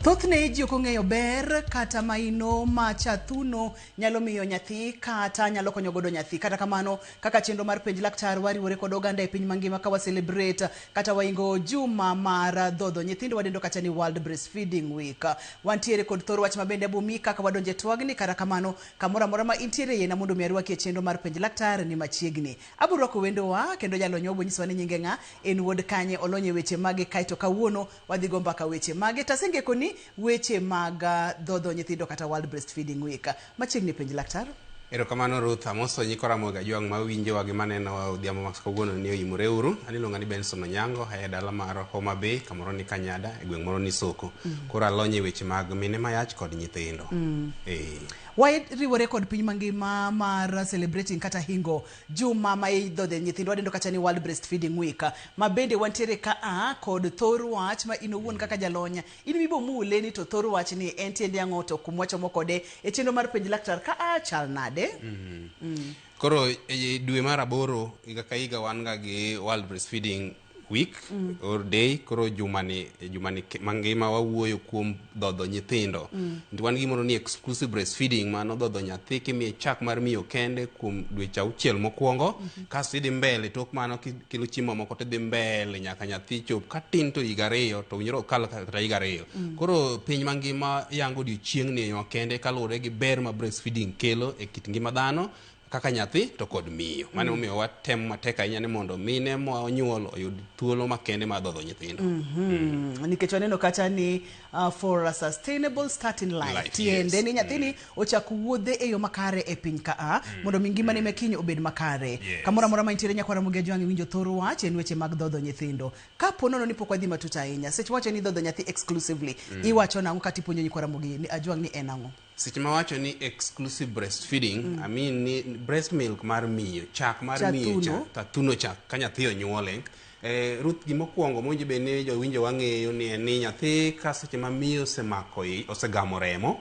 Thothne ji ok ong'eyo ber kata maino ma cha thuno nyalo miyo nyathi kata nyalo konyo godo nyathi. Kata kamano, kaka chenro mar penj laktar wariwore kod oganda e piny mangima ka wa celebrate kata waingo juma mar dhodho nyithindo wadendo kacha ni World Breastfeeding Week. Wantiere kod thor wach mabende abomi kaka wadonje twagni. Kata kamano, kamoro amora ma intiere yiena mondo mi arwaki e chenro mar penj laktar ni machiegni. Abiro rwako wendowa kendo jalonywa obiro nyisowa ni nyinge ng'a, en wuod kanye, olony e weche mage kaeto kawuono wadhi go mbaka weche mage. Tasengekoni weche mag dhodho nyithindo kata World Breastfeeding Week. Machiegni penj laktar. Erokamano Ruth, amoso nyikwa Ramogi Ajwang' ma winjowa gi manenowa odhiambo ma kawuono ni oimore uru. An iluonga ni Benson Onyango, aya e dala mar Homa Bay, kamoro ni Kanyada, e gweng' moro ni Soko. Koro alony e weche mag mine mayach kod nyithindo. Eh. Wariwore kod piny mangima mar celebrating kata hingo juma ma idhodhe nyithindo wadendo kacha ni World Breastfeeding Week ma bende wantiere ka a kod thor wach ma in owuon kaka jalony in mibo mule ni to thor wach ni en tiende ang'o to kuma wachomo kode e chenro mar penj laktar ka a chal nade. Koro e dwe mar aboro higa ka higa wan ga gi World Breastfeeding Week or day. Koro jumani jumani mangima wawuoyo kuom dhodho nyithindo. Wan gimoro ni exclusive breastfeeding, mano dhodho nyathi kimiye chak mar miyo kende kuom dweche 6 mokwongo. Kasto idhi mbele tok mano kelo chiemo moko tidhi mbele nyaka nyathi chop ka tin to higa 2 to owinjore okal kata higa 2. Koro piny mangima yango odiochieng'ni e yo makende kaluwore gi ber ma breastfeeding kelo e kit ngima dhano kaka nyathi to kod miyo. Mano emomiyo watemo matek ahinya ni mondo mine ma onyuol oyud thuolo makende mar dhodho nyithindo. Nikech waneno kacha ni for a sustainable start in life, Life, tiende yes. ni nyathini ochak wuodhe e yo makare e piny ka a mondo mi ngimane ma kiny obed makare. Kamoro amora ma intiere nyakwara Ramogi Ajwang' iwinjo thor wach en weche mag dhodho nyithindo. Kapo nono ni pok wadhi matut ahinya, seche mawacho ni dhodho nyathi exclusively, iwacho nang'o kata ipuonjo nyikwa Ramogi ni Ajwang' ni en ang'o? Seche ma wacho ni exclusive breastfeeding, I mean ni breast milk mar miyo, chak mar miyo cha, Chathuno. tathuno cha ka nyathi onyuole. Ruth, gimokwongo mowinjo bed ni jowinjo wang'eyo ni en ni nyathi ka seche ma miyo osemako osegamo remo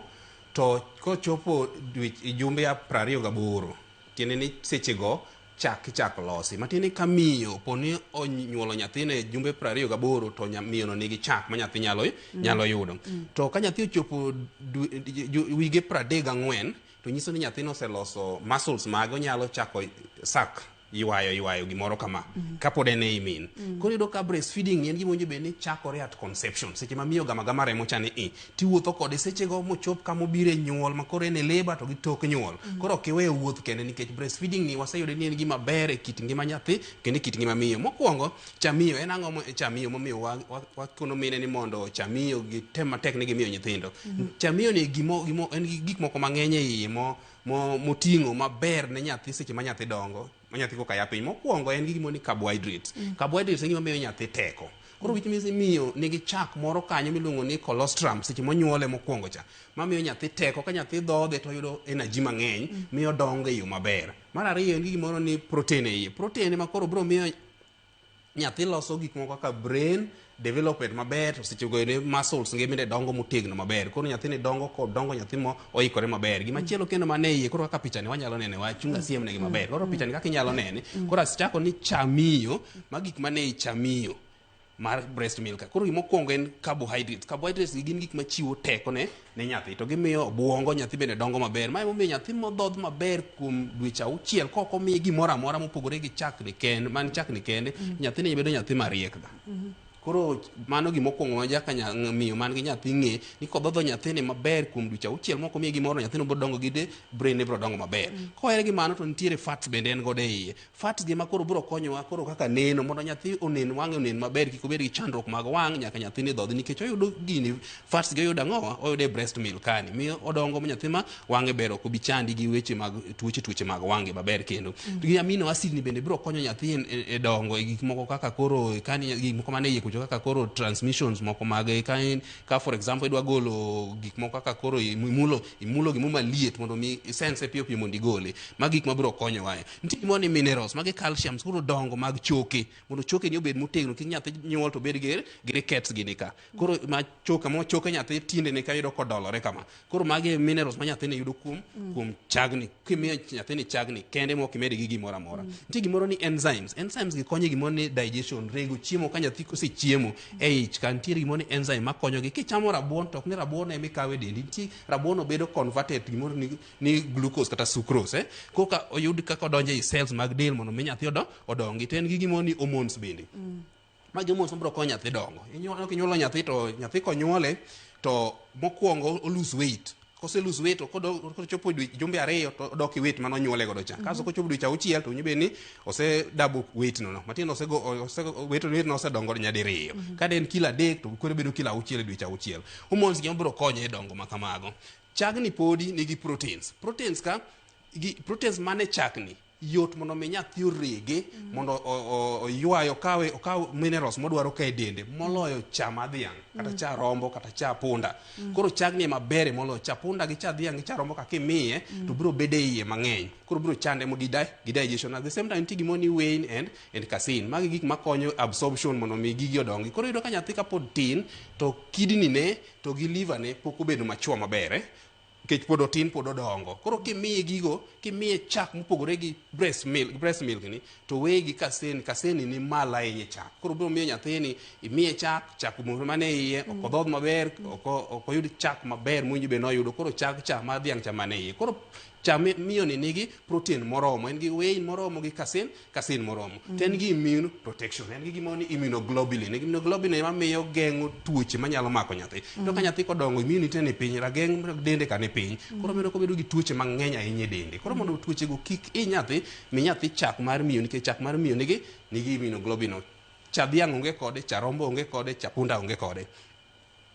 to kochopo dweche jumbe 28 tiende ni sechego chak ichako losi. Matiende ni ka miyo po ni onyuolo nyathine jumbe 28 to miyo no nigi chak ma nyathi nyalo yudo. To ka nyathi ochopo wige 34 to nyiso ni nyathino oseloso muscles mage onyalo chako sak ywayo gimoro kama kapod en ei min. Koro iyudo ka breastfeeding en gima owinjo bed ni chakore at conception. Seche ma miyo gama gama remo cha ni i tiwuotho kode sechego mochop kama obiro e nyuol ma koro en e labour to gi tok nyuol. Koro ok iweye wuoth kende nikech breastfeeding ni waseyudo ni en gima ber e kit ngima nyathi kendo e kit ngima miyo. Mokwongo cha miyo en ang'o cha miyo momiyo wakono mine ni mondo cha miyo gitem matek ni gimiyo nyithindo. Cha miyo ni gimo en gi gik moko mang'eny e iye moting'o maber ne nyathi seche ma nyathi dongo, ma nyathi koka ya piny. Mokwongo en gi gimoro ni carbohydrates. Carbohydrates en gima miyo nyathi teko. Koro which means miyo nigi chak moro kanyo miluongo ni colostrum seche monyuole mokwongo cha, mamiyo nyathi teko. Ka nyathi dhodhe to oyudo energy mang'eny, miyo dongo e yo maber. Mar ariyo en gi gimoro ni protein e iye. Protein ema koro biro miyo nyathi loso gik moko kaka brain development maber, to seche go ende muscles ge bende dongo motegno maber. Koro nyathini dongo kodongo nyathi mo oikore maber. Gima chielo kendo man e iye, koro kaka pichani wanyalo nene, wachunga siem negi maber. Koro pichani kaka inyalo nene, koro asechako ni chamiyo, ma gik mane ei chamiyo mar breast milk. Koro gima okwongo en carbohydrates. Carbohydrates gi gin gik machiwo teko ne nyathi to gimiyo obwongo nyathi bende dongo maber. Ma emomiyo nyathi modhodh maber kuom dweche 6 kok omiye gimoro amora mopogore gi chak ni kende, man chak ni kende, nyathini bedo nyathi mariek ga. Koro mano gima okwongo ma nyaka miyo man gi nyathi ng'e ni kodhodho nyathini maber kuom dweche 6 mok omiye gimoro, nyathino biro dongo gi de brain ne biro dongo maber. Kohere gi mano to nitiere fats bende en godo e iye. Fats gi ma koro biro konyowa koro kaka neno mondo nyathi onen wang'e onen maber kik obed gi chandruok mag wang' nyaka nyathini dhodhi nikech oyudo gini fats gi oyudo ang'owa oyudo e breast milk kani miyo odongo ma nyathi ma wang'e ber ok obi chandi gi weche mag tuoche mag wang'e maber kendo. Gi amino acid ni bende biro konyo nyathi e dongo e gik moko kaka koro kani gik moko mane iye kucho kaka koro transmissions moko mag ka for example idwa golo gik moko kaka koro imulo gimoro maliet mondo mi isense piyo piyo mondo igole. Ma gik mabiro konyowa. Nitie gimoro ni minerals, magi calciums, koro dongo mag choke mondo choke ni obed motegno kik nyathi nyuol to obed gi rickets gini ka. Koro ma choke mo choke nyathi tiende ne ka yudo kodolore kama. Koro magi minerals ma nyathini yudo kuom chagni. Kimiyo nyathini chagni kende mok imede gi gimoro amora. Nitie gimoro ni enzymes. Enzymes gi konyo e gimoro ni digestion, rego chiemo ka nyathi kichiemo e ich ka nitiere gimoro ni enzyme makonyogi. Kichamo rabuon to ok ni rabuon ema ikawo e dendi, nitie rabuon obedo converted gimoro ni glucose kata sucrose, eh? Koka oyud kaka odonjo ei cells mag del mondo mi nyathi odongi. To en gi gimoro ni hormones bende. Magi hormones mabiro konyo nyathi dongo. Kinyuolo nyathi to nyathi konyuole to mokwongo o lose weight. Kose lose weight to kochopo jumbe 2 to odok e weight mane onyuole godo cha. Kasto kochopo dweche 6 to winjo bed ni ose double weight no. Matiende ose weight no osedongo nyadiriyo. Ka de en kilo 3 to koro bedo kilo 6 e dweche 6. Hormones gi mabiro konye e dongo ma kamago. Chagni podi nigi proteins. Proteins ka gi proteins mane chakni yot mondo mi nyathi orege mondo oywaye okaw minerals modwaro ka e dende moloyo cha mar dhiang' kata cha rombo kata cha punda. Koro chagni ema ber moloyo cha punda gi cha dhiang' gi cha rombo ka kimiye to biro bedo e iye mang'eny. Koro biro chande mo gi digestion. At the same time nitie gimoro ni whey and casein. Magi gik makonyo absorption mondo mi gigi odongi. Koro iyudo ka nyathi kapod tin to kidney ne to gi liver ne pok obedo mature maber, eh? Nikech pod otin, pod odongo. Koro kimiye gigo, kimiye chak mopogore gi breast milk ni, to whey gi casein, casein ni malo ahinya e chak. Koro biro miyo nyathini, imiye chak, chak moro mane iye, ok odhodh maber, ok oyud chak maber mowinjo bed ni oyudo. Koro chag cha mar dhiang' cha mane iye. Koro cha miyo ni nigi protein moromo, en gi whey moromo gi casein moromo. To en gi immune protection, en gi gimoro ni immunoglobulin. Immunoglobulin ema miyo geng'o tuoche manyalo mako nyathi. To ka nyathi kodongo, immunity ni piny, rageng' dende ka ni piny. Koro bedo kobedo gi tuoche mang'eny ahinya e dende. Koro mondo tuoche go kik hiny nyathi, mi nyathi chak mar miyo, nikech chak mar miyo nigi immunoglobulin. Cha dhiang' onge kode, cha rombo onge kode, cha punda onge kode.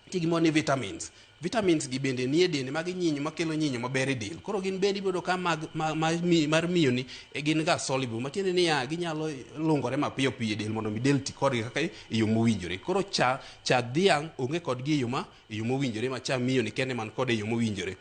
Nitie gimoro ni vitamins. Vitamins gi bende nie dende, magi nyinyo makelo nyinyo maber e del. Koro gin bende ibiro ka mar miyo ni gin ga soluble, matiende niya ginyalo lungore mapiyo piyo e del mondo mi del ti kodgi kaka e yo mowinjore. Koro cha dhiang' onge kodgi e yo mowinjore, ma cha miyo ni kende man kode e yo mowinjore.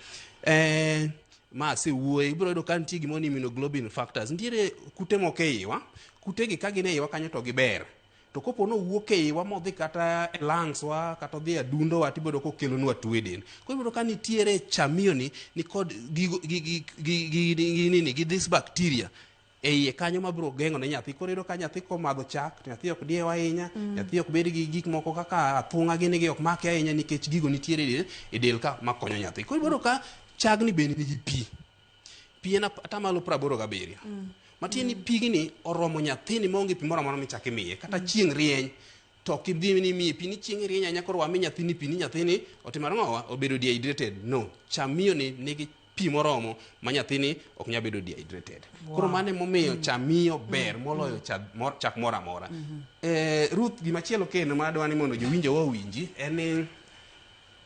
Ma asewuoye, ibiro yudo ka nitie gimoro ni immunoglobulin factors. Nitiere kute moko e iwa, kutegi ka gin e iwa kanyo to giber. To kopo ni owuok e iwa modhi kata e lungs wa, kata odhi e adundo wa, tibiro yudo kokelonwa tuo e del. Koro ibiro yudo ka nitiere cha miyo ni, ni kod gigo, gi, gi, gi, gi, gi, nini, gi this bacteria e iye kanyo mabiro geng'o ne nyathi. Koro iyudo ka nyathi komadho chak, to nyathi ok diew ahinya, nyathi ok bed gi gik moko kaka athung'a gini gi ok make ahinya nikech gigo nitiere e del ka makonyo nyathi. Koro ibiro yudo ka chagni bende nigi pi. Pi en atamalo 87. Matiende ni pigni oromo nyathini maonge pi moro amora michako imiye. Kata chieng' rieny, to ok idhi ni imiye pi ni chieng' rieny ahinya koro wami nyathini pi ni nyathini otimo ang'owa obedo dehydrated. No, cha miyo ni nigi pi moromo ma nyathini ok nyal bedo dehydrated. Koro mano emomiyo cha miyo ber moloyo chak moro amora. Ruth, gimachielo kendo ma adwa ni mondo jowinjo wa owinji en ni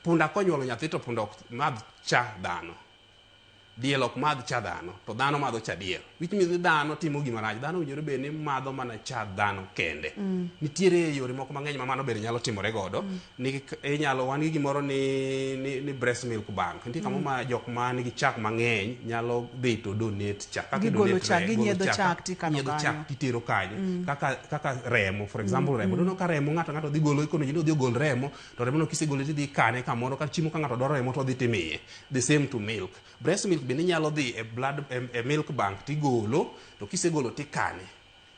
punda konyuolo nyathi to punda ok madh cha dhano. Diel ok madh cha dhano, to dhano madho cha diel. Which means ni dhano timo gima rach. Dhano owinjore bed ni madho mana cha dhano kende. Nitiere yore moko mang'eny ma mano bende nyalo timore godo. Inyalo, wan gi gimoro ni breast milk bank. Nitie kamoro ma jok ma nigi chak mang'eny nyalo dhi to donate chak. Kaka Gigolo donate chak, golo ginyiedho chak, chak tikano nyiedho kanyo. chak titero kanyo. Kaka remo, for example, remo. Doneno ka remo ng'ato dhi golo, ikono ji ni odhi ogol remo, to remo no kisegole tidhi ikane kamoro, ka chiemo ka ng'ato dwaro remo to odhi timiye. The same to milk. Breast milk bende inyalo dhi e blood, e milk bank tigolo, to kisegolo tikane.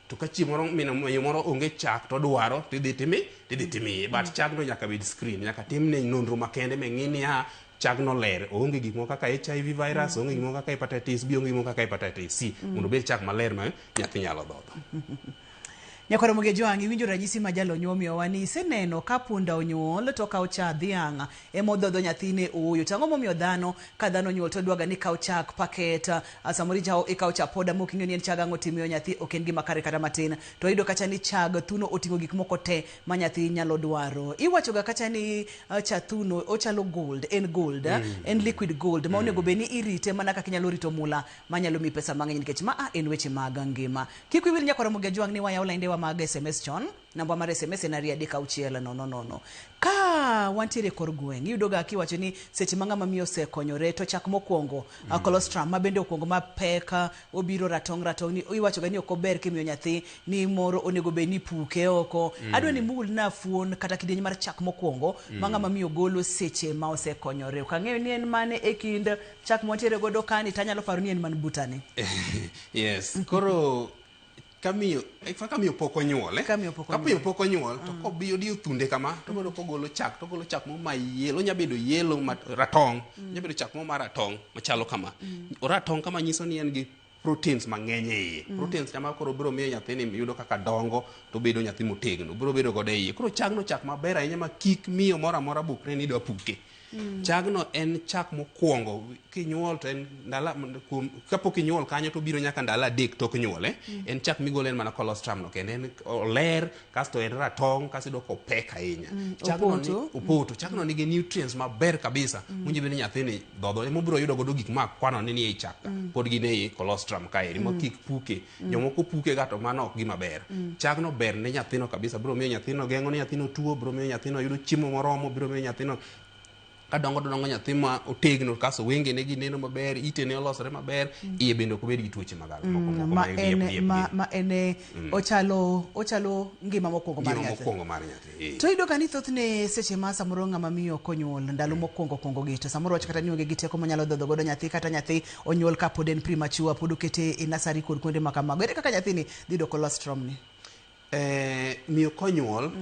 To ka chieng' moro miyo moro onge chak to odwaro, tidhi tidhi timiye. But chagno nyaka bed screen, nyaka timne nonro makende ming'i niya, chagno ler, oonge gik moko kaka HIV virus, oonge gik moko kaka hepatitis B, onge gik moko kaka hepatitis C, mondo obed chak maler ma nyathi nyalo dhodho. Nyakwar Ramogi Ojwang', iwinjo ranyisi ma jalony omiyowa ni iseneno ka punda onyuol to okawo cha dhiang' ema odhodho nyathine ooyo. To ang'o momiyo dhano ka dhano onyuol to dwaga ni kaw chak paket, samoro ikawo cha poda mok ing'eyo ni en chag ang'o timiyo nyathi, ok en gima kare kata matin. To iyudo kacha ni chag thuno oting'o gik moko te ma nyathi nyalo dwaro. Iwachoga kacha ni cha thuno ochalo gold, en gold, en liquid gold ma onego bed ni irite mana kaka inyalo rito mula manyalo miyi pesa mang'eny nikech ma a en weche mag ngima. Kik wiwi wil nyakwar Ramogi Ojwang' ni wayawo laindewa mag SMS chon. Namba mar SMS en 23600. Ka wantiere e kor gweng', iyudo ga kiwacho ni seche ma ng'ama miyo osekonyore to chak mokwongo, colostrum ma bende okwongo mapek, obiro ratong' ratong' ni iwacho ga ni ok ober kimiyo nyathi ni moro onego bed ni puke oko. Adwa ni imul na fuon kata kidieny mar chak mokwongo ma ng'ama miyo golo seche ma osekonyore. Ok ang'eyo ni en mane e kind chak mwantiere godo kani, tanyalo paro ni en man butani. Yes, koro Ka miyo ka miyo pok onyuol, eh? Ka miyo pok Ka miyo pok onyuol to kobiyo odiyo thunde kama to bedo kogolo chak, to ogolo chak mo ma yellow, onya bedo yellow ma ratong, onya bedo chak mo ma ratong machalo kama. Oratong kama nyiso ni en gi proteins mang'eny e iye. Proteins kama koro biro miyo nyathini yudo kaka dongo to obedo nyathi motegno, biro bedo godo e iye. Koro chagno chak maber ahinya ma kik miyo moro amora bukre ni idwa puke. Chagno en chak mokwongo kinyuol to en ndala kuom kapok inyuol kanyo to obiro nyaka ndalo 3 tok nyuole. En chak migolo en mana colostrum no kende, en oler kasto en ratong' kasto iyudo kopek ahinya. Chagno ni Opoto. opoto. Chagno nigi nutrients maber kabisa. Mowinjo bed ni nyathini dhodho ema obiro yudo godo gik ma akwano ni nie chak ka. Pod gin ei colostrum kaeri ma kik puke. Jomoko puke ga to mano ok gima ber. Chagno ber ne nyathino kabisa, biro miyo nyathino geng'o ne nyathino tuo, biro miyo nyathino yudo chiemo moromo, biro miyo nyathino kadongo to dongo nyathi ma otegno kasto wengene gi neno maber, itene olosore maber, iye bende ok obed gi tuoche mag moko moko ma mag en diep diep ma, gi. ma en eh, ochalo ochalo ngima mokwongo mar Ngima nyathi. mokwongo mar nyathi. To iyudo ka ni thothne seche ma samoro ng'ama miyo ok onyuol ndalo mokwongo kwongo gi to samoro wach kata ni onge gi teko monyalo dhodho godo nyathi, kata nyathi onyuol ka pod en premature, pod okete e nursery kod kuonde ma kamago. Ere kaka nyathini dhi yudo colostrum ni? Miyo konyuol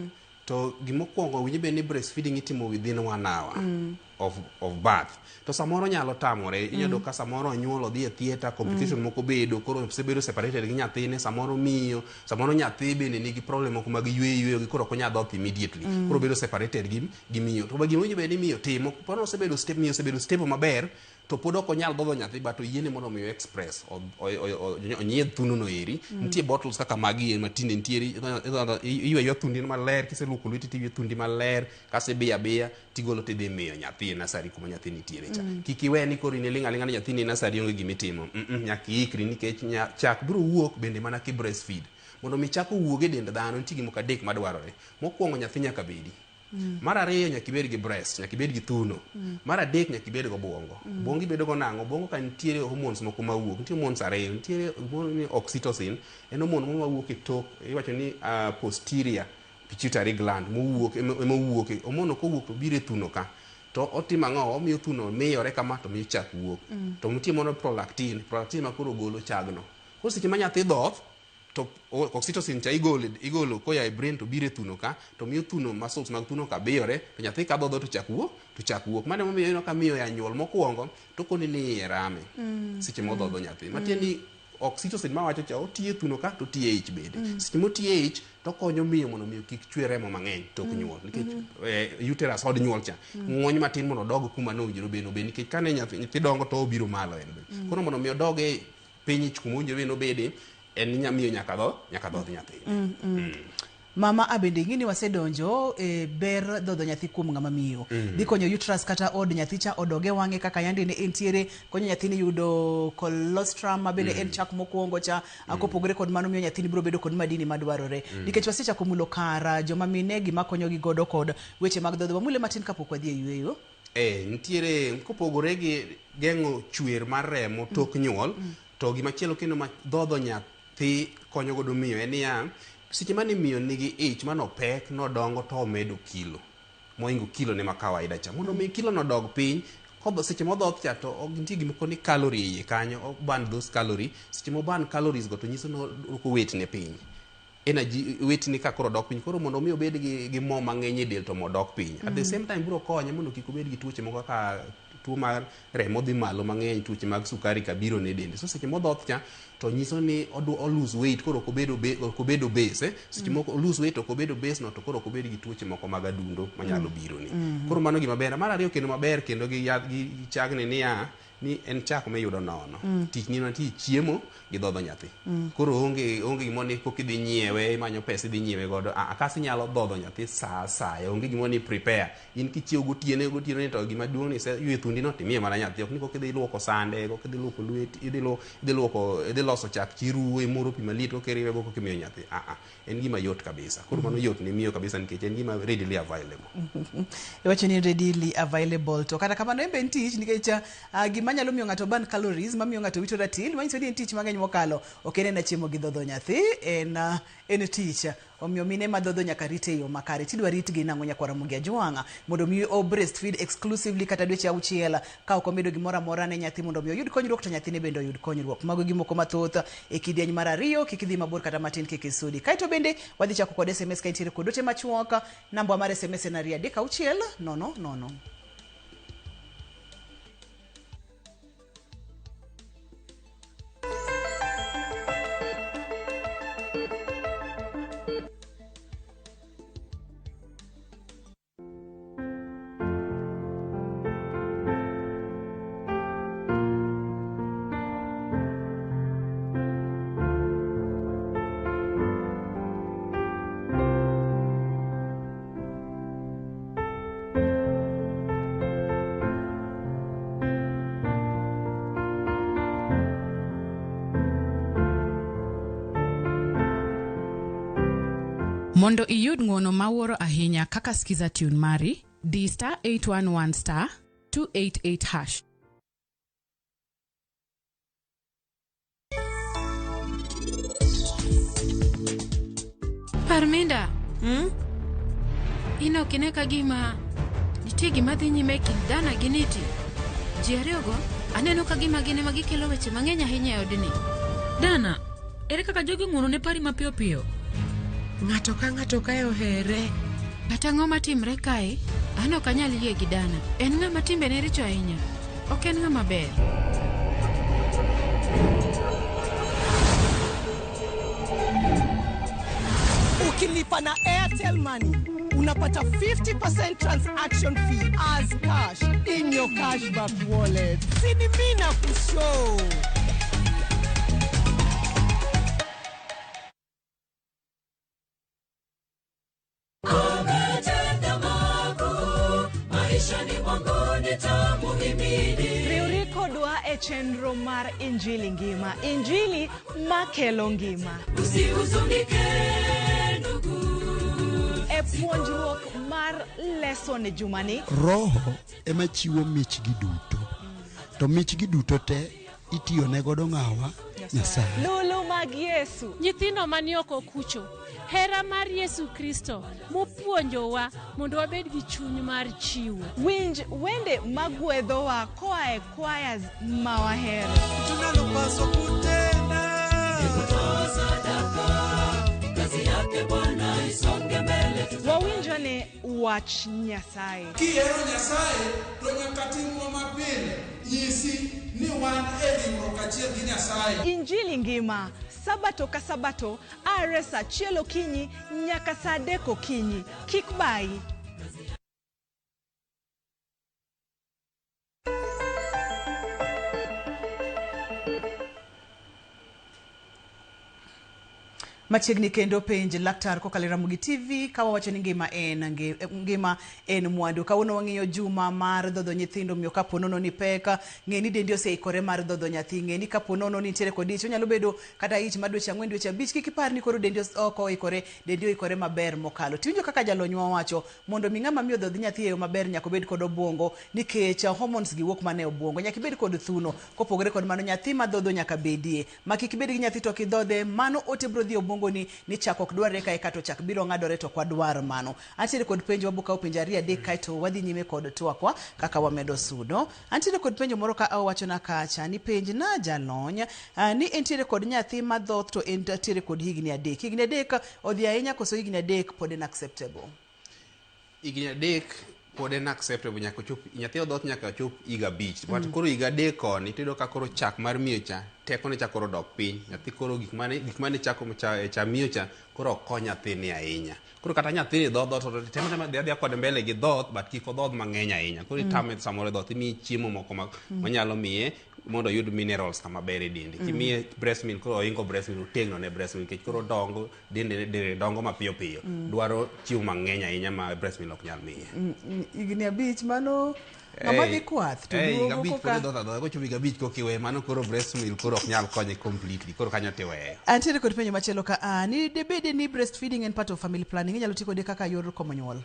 to gimokwongo winjo bed ni breastfeeding itimo within 1 hour of birth. To samoro nyalo tamore, inyalo ka samoro onyuol odhi e theatre, complication moko bedo, koro osebedo separated gi nyathine, samoro miyo, samoro nyathi bende nigi problem moko mag yweyo yweyo gi koro ok onyal dhoth immediately. Koro obedo separated gi miyo. To gima winjo bed ni miyo timo, pod osebedo stable, miyo osebedo stable maber, to pod ok onyal dhodho nyathi but oyiene mondo mi express onyiedh thuno no eri. Nitie bottles kaka magi ma tinde nitiere, iyweyo ywa thundi maler, kiseluoko lweti tiywe thundi maler, kasto ibiyo abiya tigolo tidhi miyo nyathi e nursery kuma nyathi nitiere cha. Kik iwe ni koro in iling' aling'a ni nyathi ni e nursery onge gimitimo. Nyaka iikri nikech chak biro wuok bende mana ki breastfeed. Mondo mi chak owuog e dend dhano nitie gik moko 3 madwarore. Mokwongo nyathi nyaka bedi. Mar ariyo nyaka ibed gi breast, nyaka ibed gi thuno. Mar adek nyaka ibed gi obuongo. Obuongo ibedo go nang'o? Obuongo ka nitiere hormones moko mawuok, nitie hormones 2, nitiere hormone ni oxytocin, en hormone moro mawuok e tok, iwacho ni posterior pituitary gland mowuok, ema owuok, hormone no kowuok to biro e thuno ka. To otimo ang'o? Omiyo thuno miyore kama to miyo chak wuok. To nitie moro prolactin, prolactin ma koro golo chagno. Koro seche ma nyathi dhoth, to oxytocin cha igolo koya e brain to biro e thuno ka, to miyo thuno muscles mag thuno ka biyore, to nyathi ka dhodho to chak wuok, to chak wuok. Mano emomiyo ineno ka miyo ya nyuol mokwongo to koni ni iye rame seche modhodho nyathi. Matiende ni oxytocin mawacho cha otiyo e thuno ka to otiyo e ich bende. Seche motiyo e ich to okonyo miyo mondo miyo kik chwe remo mang'eny tok nyuol, nikech uterus od nyuol cha ng'wony matin mondo odog kuma nowinjore obed obed, nikech kane nyathi dongo to obiro malo en be. Koro mondo mi odog e piny ich kuma owinjore bed nobede, en miyo nyaka dhodh nyathi. Mama abende ing'e ni wasedonjo e ber dhodho nyathi kuom ng'ama miyo. Dhi konyo uterus kata od nyathi cha odog e wang'e kaka yande ne entiere, konyo nyathini yudo colostrum ma bende en chak mokwongo cha, kopogore kod mano miyo nyathini biro bedo kod madini madwarore. Nikech wasechako mulo kar joma mine gima konyogi godo kod weche mag dhodho. Wamule matin kapok wadhi e yueyo. Nitiere kopogore gi geng'o chwer mar remo tok nyuol, to gimachielo kendo ma dhodho nyathi konyo godo miyo en niya, seche mane miyo nigi ich manopek nodongo to omedo kilo mohingo kilo ne ma kawaida cha, mondo mi kilo no dog piny, seche modhoth cha to nitie gimoko ni calorie iye kanyo, o burn those calorie. Seche mo burn calories go to nyiso ni odwoko weight ne piny, energy weight ni ka koro dok piny. Koro mondo mi obed gi mo mang'eny e del to mo dok piny. At the same time biro konye mondo kik obed gi tuoche moko kaka tuo mar remo dhi malo mang'eny, tuoche mag sukari ka biro ne dende. So seche modhoth cha to nyiso ni o lose weight, koro ok obedo obese. Seche moko o lose weight ok obedo obese no, to koro ok obed gi tuoche moko mag adundo manyalo biro ni. Koro mano gima ber. Mar ariyo kendo maber kendo gi yath gi chagni niya, ni en chak miyudo nono. Tich ni nitie chiemo gi dhodho nyathi. Koro onge gimoro ni koka idhi nyiewe, imanyo pesa idhi nyiewe godo. Kasi inyalo dhodho nyathi sa asaya, onge gimoro ni prepare. In kichiewo gotieno, gotieno ni to gima duong' ni iseywe thundi no timiye mana nyathi. Ok ni koka idhi luoko sande, koka idhi luoko lweti, idhi luoko, idhi loso chak tiruwo, imuro pi maliet koka iriwe go koka imiyo nyathi. En gima yot kabisa. Koro mano yot ne miyo kabisa nikech en gima readily available. Iwacho ni readily available to kata kamano en be en tich nikech gima manyalo miyo ng'ato burn calories, mamiyo ng'ato wito ratil, manyiso ni en tich mang'eny mokalo. Ok en ena chiemo gi dhodho nyathi, en en tich. Omiyo mine ma dhodho nyaka rit e yo makare. Tidwa ritgi nang'o nyakwar Ramogi Ajwang'? Mondo mi o breastfeed exclusively kata dweche auchiel ka ok omedo gimoro amora ne nyathi mondo mi oyud konyruok to nyathine bende oyud konyruok. Mago e gimoko mathoth e kidieny mar ariyo. Kik idhi mabor kata matin kik isudi. Kaeto bende wadhi chako kod SMS ka intiere kod ote machuok. Nambwa mar SMS en 236 0 0. Mondo iyud ng'uono mawuoro ahinya kaka Skiza Tune mari, di star 811 star 288 hash. Parminda, hmm? In ok ine ka gima nitie gima dhi nyime e kind Dana gi Niti? Ji ariyogo aneno ka gima gin ema gikelo weche mang'eny ahinya e odni. Dana, ere kaka jogi ng'uono ne pari mapiyo piyo? Ng'ato ka ng'ato kae ohere. Kata ang'o matimre kae, an ok anyal yie gi Dana. En ng'ama timbene richo ahinya. Ok en ng'ama ber. Ukilipa na Airtel Money unapata 50% transaction fee as cash in your cashback wallet. Sini mimi na kushow. Riwri kodwa e chenro mar Injili Ngima, Injili makelo ngima. E puonjruok mar lesson e jumani, Roho ema chiwo michgi duto, to michgi duto te itiyo ne godo ng'awa? Nyasaye. Lulu mag Yesu. Nyithindo mani oko kucho, hera mar Yesu Kristo mopuonjowa mondo wabed gi chuny mar chiwo. Winj wende magwedhowa koa e choirs ma wahero. Tunalopaswa kutenda ni kutoa sadaka, kazi yake Bwana isonge mbele. Wawinjane wach Nyasaye. Kihero Nyasaye to nyaka timwa mapile nyisi ni wan e ringruok achiel gi Nyasaye. Injili Ngima, Sabato ka Sabato are saa achiel okinyi nyaka saa adek okinyi. Kik bayi. Machiegni kendo penj laktar kokalo e Ramogi TV ka wawacho ni ngima en ngima en mwandu. Kawuono wang'iyo juma mar dhodho nyithindo omiyo kapo nono ni pek, ng'e ni dendi oseikore mar dhodho nyathi. Ng'e ni kapo nono ni nitiere kod ich, onyalo bedo kata ich mar dweche ang'wen, dweche abich, kik ipar ni koro dendi ok oikore, dendi oikore maber mokalo. Tiwinjo kaka jalonywa owacho, mondo mi ng'ama miyo dhodh nyathi e yo maber nyaka obed kod obuongo nikech hormones gi wuok mana e obuongo. Nyaka ibed kod thuno. Kopogore kod mano, nyathi ma dhodho nyaka bedie. Ma kik ibed gi nyathi to ok idhodhe, mano ote biro dhi e obuongoni ni chak ok dwarre kae kato chak biro ng'adore to ok wadwar mano. Antiere kod penjo, wabo kawo penjo ariyo adek kaeto wadhi nyime kod twakwa kaka wamedo sudo. Antiere kod penjo moro ka owachona kacha ni penj na jalony ni entiere kod nyathi madhoth to entiere kod higni adek. Higni adek odhi ahinya koso higni adek pod en acceptable? Higni adek pod en acceptable nyaka ochop nyathi odhoth nyaka ochop higa abich. But koro higa adek koni tiyudo ka koro chak mar miyo cha tekone cha koro dok piny. Nyathi koro gik mane gik mane chako cha, cha miyo cha koro ok kony nyathini ahinya. Koro kata nyathini dhoth dhoth to tem atema dhi adhiya kode mbele gi dhoth but kik odhodh mang'eny ahinya. Koro itame samoro e dhoth imiye chiemo moko ma, manyalo miye mondo oyud minerals kama ber e dende. Kimiye breast milk koro ohingo breast milk otegno ne breast milk nikech koro odongo dende dende dongo mapiyo piyo. Dwaro chiemo mang'eny ahinya ma breast milk ok nyal miye. Higni abich mano ng'ama dhi kwath to Eh, higa duogo abich pod koka idhoth adhotha kochopo higa abich koka iweye mano koro breast milk koro ok nyal konye completely koro kanyo tiweyo. Antiere kod penjo machielo ka a ni debede ni breastfeeding en part of family planning inyalo ti kode kaka yor komo nyuol?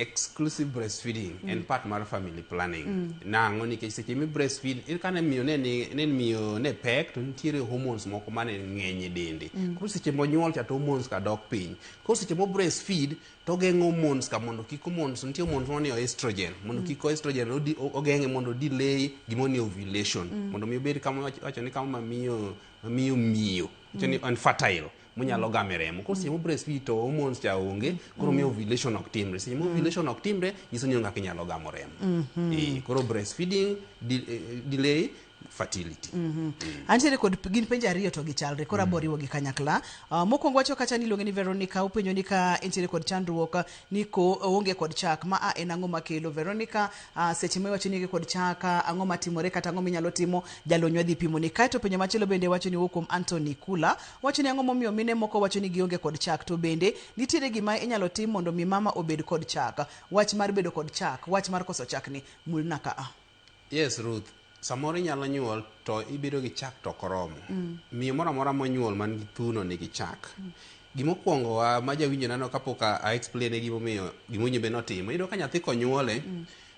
Exclusive breastfeeding en part mar family planning. Nang'o? Nikech seche mi breastfeed in kane miyo ne ni ne miyo ne pek to nitiere hormones moko mane ng'eny e dende. Koro seche monyuol cha to hormones ka dok piny. Koro seche mo breastfeed to ogeng'o hormones ka mondo kik hormones, nitie hormones moro ni estrogen, mondo kik estrogen ogeng'e mondo delay gimoro ni ovulation, mondo mi obed kama wacho ni kama mamiyo mamiyo miyo wacho ni infertile monyalo game remo. Koro seche mo breastfeed to hormones cha onge, koro miyo ovulation ok timre. Seche mo ovulation ok timre, nyiso ni onge kaka inyalo gamo remo. Koro breastfeeding delay fertility. Antiere kod gin penjo ariyo to gichalre, koro abo riwogi kanyakla. Mokwongo wacho kacha ni iluonge ni Veronica, openjo ni ka entiere kod chandruok ni ko oonge kod chak, ma a en ang'o makelo? Veronica, seche ma iwacho ni ionge kod chak, ang'o matimore kata ang'o minyalo timo? Jalony wadhi pimoni. Kaeto penjo machielo bende wacho ni wuok kuom Anthony Kula, wacho ni ang'o momiyo mine moko wacho ni gionge kod chak, to bende nitiere gima inyalo tim mondo mi mama obed kod chak? Wach mar bedo kod chak, wach mar koso chak ni mulna ka a. Yes, Ruth, samoro inyalo nyuol to ibedo gi chak to ok oromo. Miyo moro amora monyuol man gi thuno nigi chak. Gimokwongo wa ma jawinjo nano kapok a explain gimomiyo gimowinjo bed notimo. Iyudo ka nyathi konyuole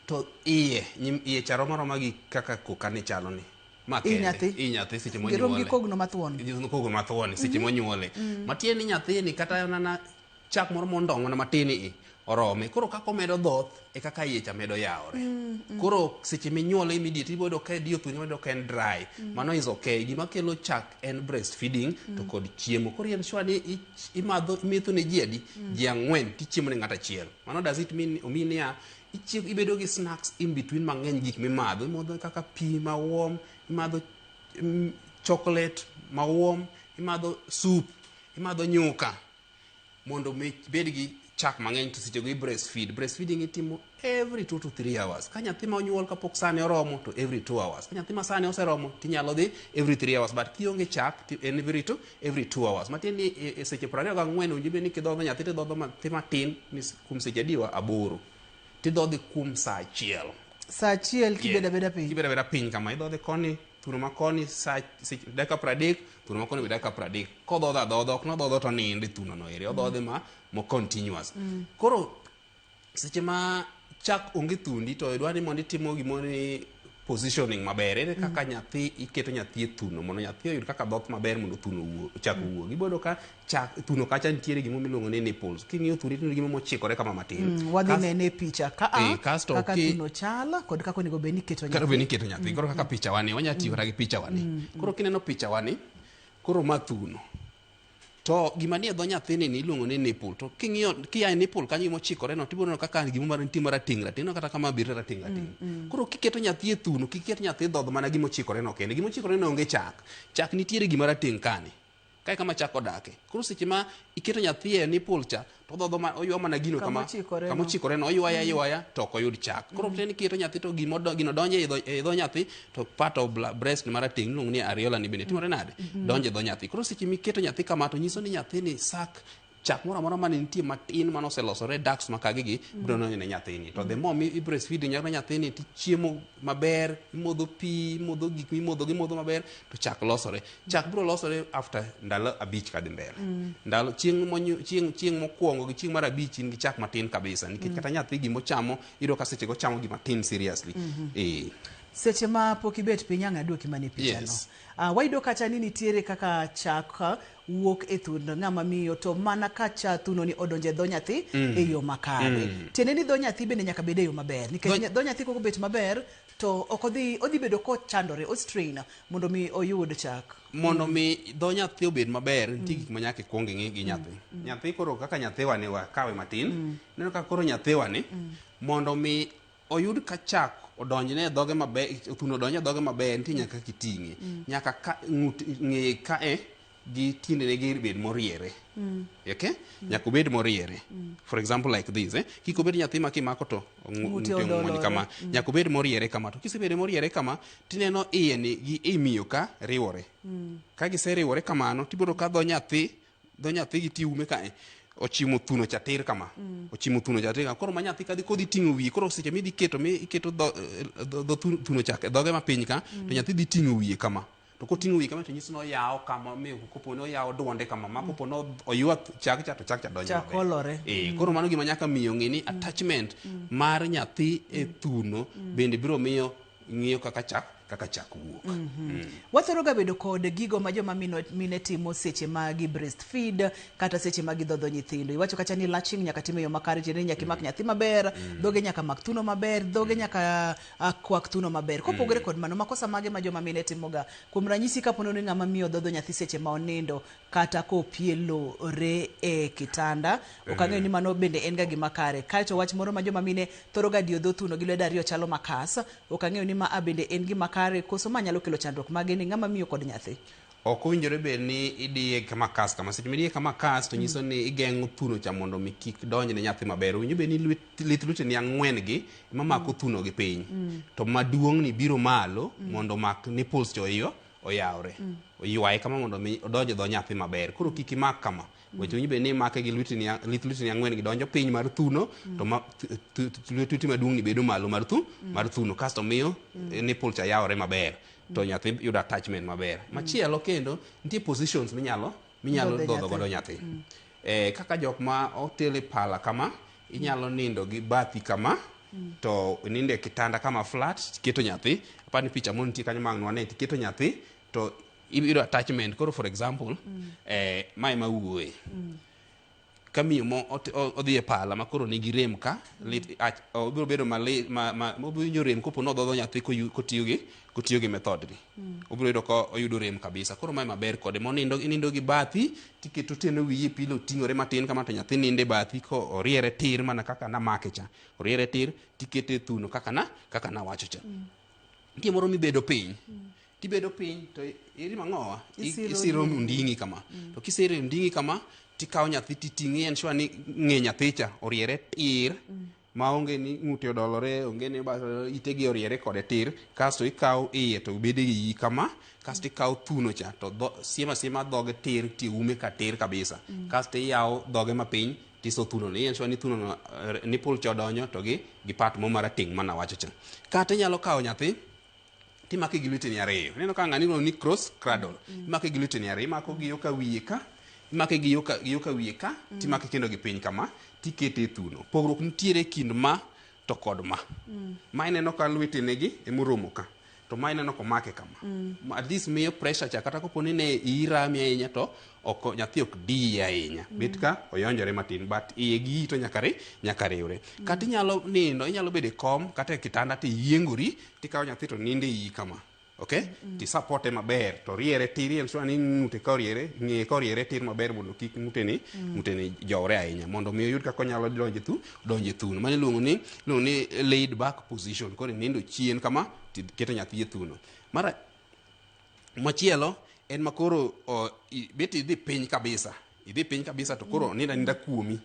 to iye iye cha rom aroma gi kaka kokane chalo ni. Ma I kende. nyathi. I nyathi seche Girom gi monyuole. kogno mathuon. Gi kogno mathuon seche monyuole. Matiende ni nyathini kata mana chak moro mondong' mana matin i orome. Koro kaka omedo dhoth e kaka iye cha medo yawore. Koro seche minyuole immediate ibiro yudo ka idiyo thuno ibiro yudo ka en dry. Mano is okay. Gima kelo chak en breastfeeding to kod chiemo. Koro en sure ni imadho imetho ne ji adi? Ji ang'wen tichiemo ne ng'ato achiel. Mano does it mean omean niya ibedo gi snacks in between mang'eny gik mimadho. Imodho kaka pi ma warm, imadho chocolate ma warm, imadho soup, imadho nyuka mondo mi bed gi chak mang'eny to seche go i breastfeed. Breastfeeding itimo every 2 to 3 hours. Ka nyathi ma onyuol kapok sane oromo to every 2 hours. Ka nyathi ma sane oseromo tinyalo dhi every 3 hours. But kionge chak to en every 2 hours. Matiende ni e seche 24 owinjo bed ni kidhodho nyathi tidhodho nyathi matin kuom seche adiwa 8. Tidhodhe kuom saa achiel. Saa achiel kibedo abeda piny. Kibedo abeda piny kama idhodhe koni, thuno ma koni saa dakika 30, thuno ma koni be dakika 30. Kodhodho adhodha, ok nodhodho to onindo e thuno no eri, odhodhe ma mo continuous. Koro seche ma chak onge thundi to idwa ni mondo itimo gimoro ni positioning maber. Ere kaka nyathi iketo nyathi e thuno mondo nyathi oyud kaka dhoth maber mondo thuno owuo, chak owuogi. Ibiro yudo ka chak thuno kacha nitiere gimoro miluongo ni nipples. King'iyo thuno ineno gima mochikore kama matin. Wadhi nene e picha ka a Kasto kaka thuno chal kod kaka onego bed ni iketo Kaka bed ni nyathi. iketo nyathi. Koro kaka picha wani, wanya tiyo kata gi picha wani. Koro kineno picha wani, koro ma thuno. To gima nie dho nyathini ni iluongo ni nipple. To king'iyo kia e nipple kanyo gima ochikore no tibiro neno kaka gima mar nitie marateng' rateng' kata kama abiro rateng' rateng'. Koro kiketo nyathi e thuno, kik iket nyathi dhodh mana gima ochikore no kende. Gima ochikore no onge chak. Chak nitiere gima rateng' kani. Kae kama chak odake. Koro seche ma iketo nyathi e nipple cha, to odhodho ma oywa mana gino kama Kamochikore kama no. ochikore no, oywaya aywaya to ok oyud chak. Koro mm. iketo nyathi to gima gino donjo e dho nyathi to part of breast marateng' iluongo ni areola ni bende timore nade? Donjo e dho nyathi. Koro seche miketo nyathi kama to nyiso ni nyathini sak chak moro amora mane nitie matin mane oselosore ducts makagi gi biro donjo ne nyathini. To the more mi i breastfeed nyaka nyathini tichiemo maber, imodho pi, imodho gik mimodho gimodho maber to chak losore. Chak biro losore after ndalo 5 kadhi mbele. Ndalo chieng' chieng' chieng' mokwongo gi chieng' mar 5 in gi chak matin kabisa nikech kata nyathi gimochamo iyudo ka seche go ochamo gima tin seriously. Seche ma pok ibet piny ang' aduoki mana e picha no. Yes. Wayudo kacha ni nitiere kaka chak wuok e thund ng'ama miyo to mana ka cha thuno ni odonjo e dho nyathi e yo makare. Tiende ni dho nyathi bende nyaka bed e yo maber nikech dho nyathi kok obet maber to ok odhi odhi bedo kochandore o strain mondo mi oyud chak. Mondo mi dho nyathi obed maber, nitie gik ma nyaka ikwong ing'i gi nyathi. Nyathi koro kaka nyathiwa ni wakawe matin. Ineno ka koro nyathiwa ni mondo mi oyud ka chak odonjne e dhoge maber, thuno odonj e dhoge maber, nitie nyaka kaka iting'e. Nyaka ka ng'ut ng'eye ka e gi tiendene gi bed moriere. Okay? Nyaka obed moriere. For example like this, eh? Kik obed nyathi ma kimako to Ng'ute ng'ute ong'wony odolore. kama. Nyaka obed moriere kama. To kisebedo moriere kama, tineno iye ni gi i miyo ka riwore. Ka giseriwore kamano, tibiro ka dho nyathi, dho nyathi gi tie ume kae ochimo thuno cha tir kama. Ochimo thuno cha tir kama. Koro ma nyathi kadhi kodhi ting'o wiye, koro seche midhi keto mi iketo dho thuno cha e dhoge mapiny ka, to nyathi dhi ting'o wiye kama. To koting'o wiye kama to nyiso ni oyawo kama miyo kopo ni oyawo duonde kama ma kopo ni oywa chak cha to chak cha donjo Chak maber. olore. Koro mano gima nyaka miyo ng'e ni attachment mar nyathi e thuno bende biro miyo ng'iyo kaka chak kaka chak wuok. Wathoro ga bedo kod gigo ma joma mine timo seche ma gi breastfeed kata seche ma gidhodho nyithindo. Iwacho kacha ni latching nyaka tim e yo makare, tiende ni nyaka imak nyathi maber, dhoge nyaka mak thuno maber, dhoge nyaka kwak thuno maber. Kopogore kod mano, makosa mage ma joma mine timoga? Kuom ranyisi kapo ni ng'ama miyo dhodho nyathi seche ma onindo kata kopielore e kitanda, ok ang'eyo ni mano bende en ga gima kare. Kaeto wach moro ma joma mine thoro ga diyo dho thuno gi lwedo ariyo chalo makas, ok ang'eyo ni ma a bende en gima kare koso ma nyalo kelo chandruok mage ni ng'ama miyo kod nyathi. Ok owinjore bed ni idiye kama kas kama. Seche midiye kama kas to nyiso ni igeng'o thuno cha mondo mi kik donj ne nyathi maber. Owinjo bed ni lith lweteni ang'wen gi ema mako thuno gi piny. To maduong' ni biro malo mondo omak nipples cha oyo oyawre. Oywaye kama mondo mi odonj e dho nyathi maber. Koro kik imak kama. Weche owinjo bed ni imake gi lweteni lith lweteni ang'wen gi donjo piny mar thuno to ma lweti maduong' ni bedo malo mar mar thuno kasto miyo nipple cha yawre maber. To nyathi yudo attachment maber. Machielo kendo nitie positions minyalo dhodho godo nyathi. Kaka jok ma otel e pala kama, inyalo nindo gi bathi kama, to nindo e kitanda kama flat, tiketo nyathi, apani picha moro nitie kanyo ma ang' wane, tiketo nyathi, to iyudo attachment. Koro for example, mae ma wuoye. Ka miyo mo odhi e pala ma koro nigi rem ka, lit, obiro bedo mali, ma, ma, obiro winjo rem kopo nodhodho nyathi kotiyo gi method ni. Obiro yudo ka oyudo rem kabisa. Koro mae maber kode. Monindo, inindo gi bathi, tiketo tiende wiyi e pilo ting'ore matin kama to nyathi nindo e bathi ko oriere tir mana kaka namake cha. Oriere tir, tikete e thuno kaka nawacho cha. Nitie moro mibedo piny. Tibedo piny to irimo ang'owa? Isiro onding'i kama. To kisiro onding'i kama, tikawo nyathi titing'e, en sure ni ng'e nyathi cha oriere tir, maonge ni ng'ute odolore, onge ni itegi oriere kode tir, kasto ikawo iye to bedo e iyi kama, kasto ikawo thuno cha to siema siema dhoge tir ti ume ka tir kabisa. Kasto iyawo dhoge mapiny tiso thuno ni, en sure ni thuno no, nipple cha odonjo to gi part mo marateng' manawacho cha. Kata inyalo kawo nyathi timake gi lweteni ariyo. Ineno ka ng'ani iluongo ni cross cradle. Imake gi lweteni ariyo, imako gi yo ka wiye ka, imake gi yo ka wiye ka, timake kendo gi piny kama, tikete e thuno. Pogruok nitiere e kind ma to kod ma. Ma ineno ka lwetene gi emoromo ka. To ma ineno komake kama. At least miyo pressure cha kata kopo ni ne iyi rami ahinya to ok nyathi ok diye ahinya. Bet ka oyonjore matin but iye gi iyi to nyaka riwre. Kata inyalo nindo, inyalo bedo e kom kata e kitanda tiyiengori tikawo nyathi to nindo e iyi kama. Okay? Ti supporte maber to riere tir, en sure ni ng'ute ka oriere, ng'eye ka oriere tir maber mondo kik ng'ute ni jowre ahinya mondo mi oyud kaka onyalo donjo e thuno. Mano iluongo ni laid back position. Koro nindo chien kama tiketo nyathi e thuno. Mara machielo en ma koro bet idhi piny kabisa. Idhi piny kabisa to koro nindo aninda kuomi.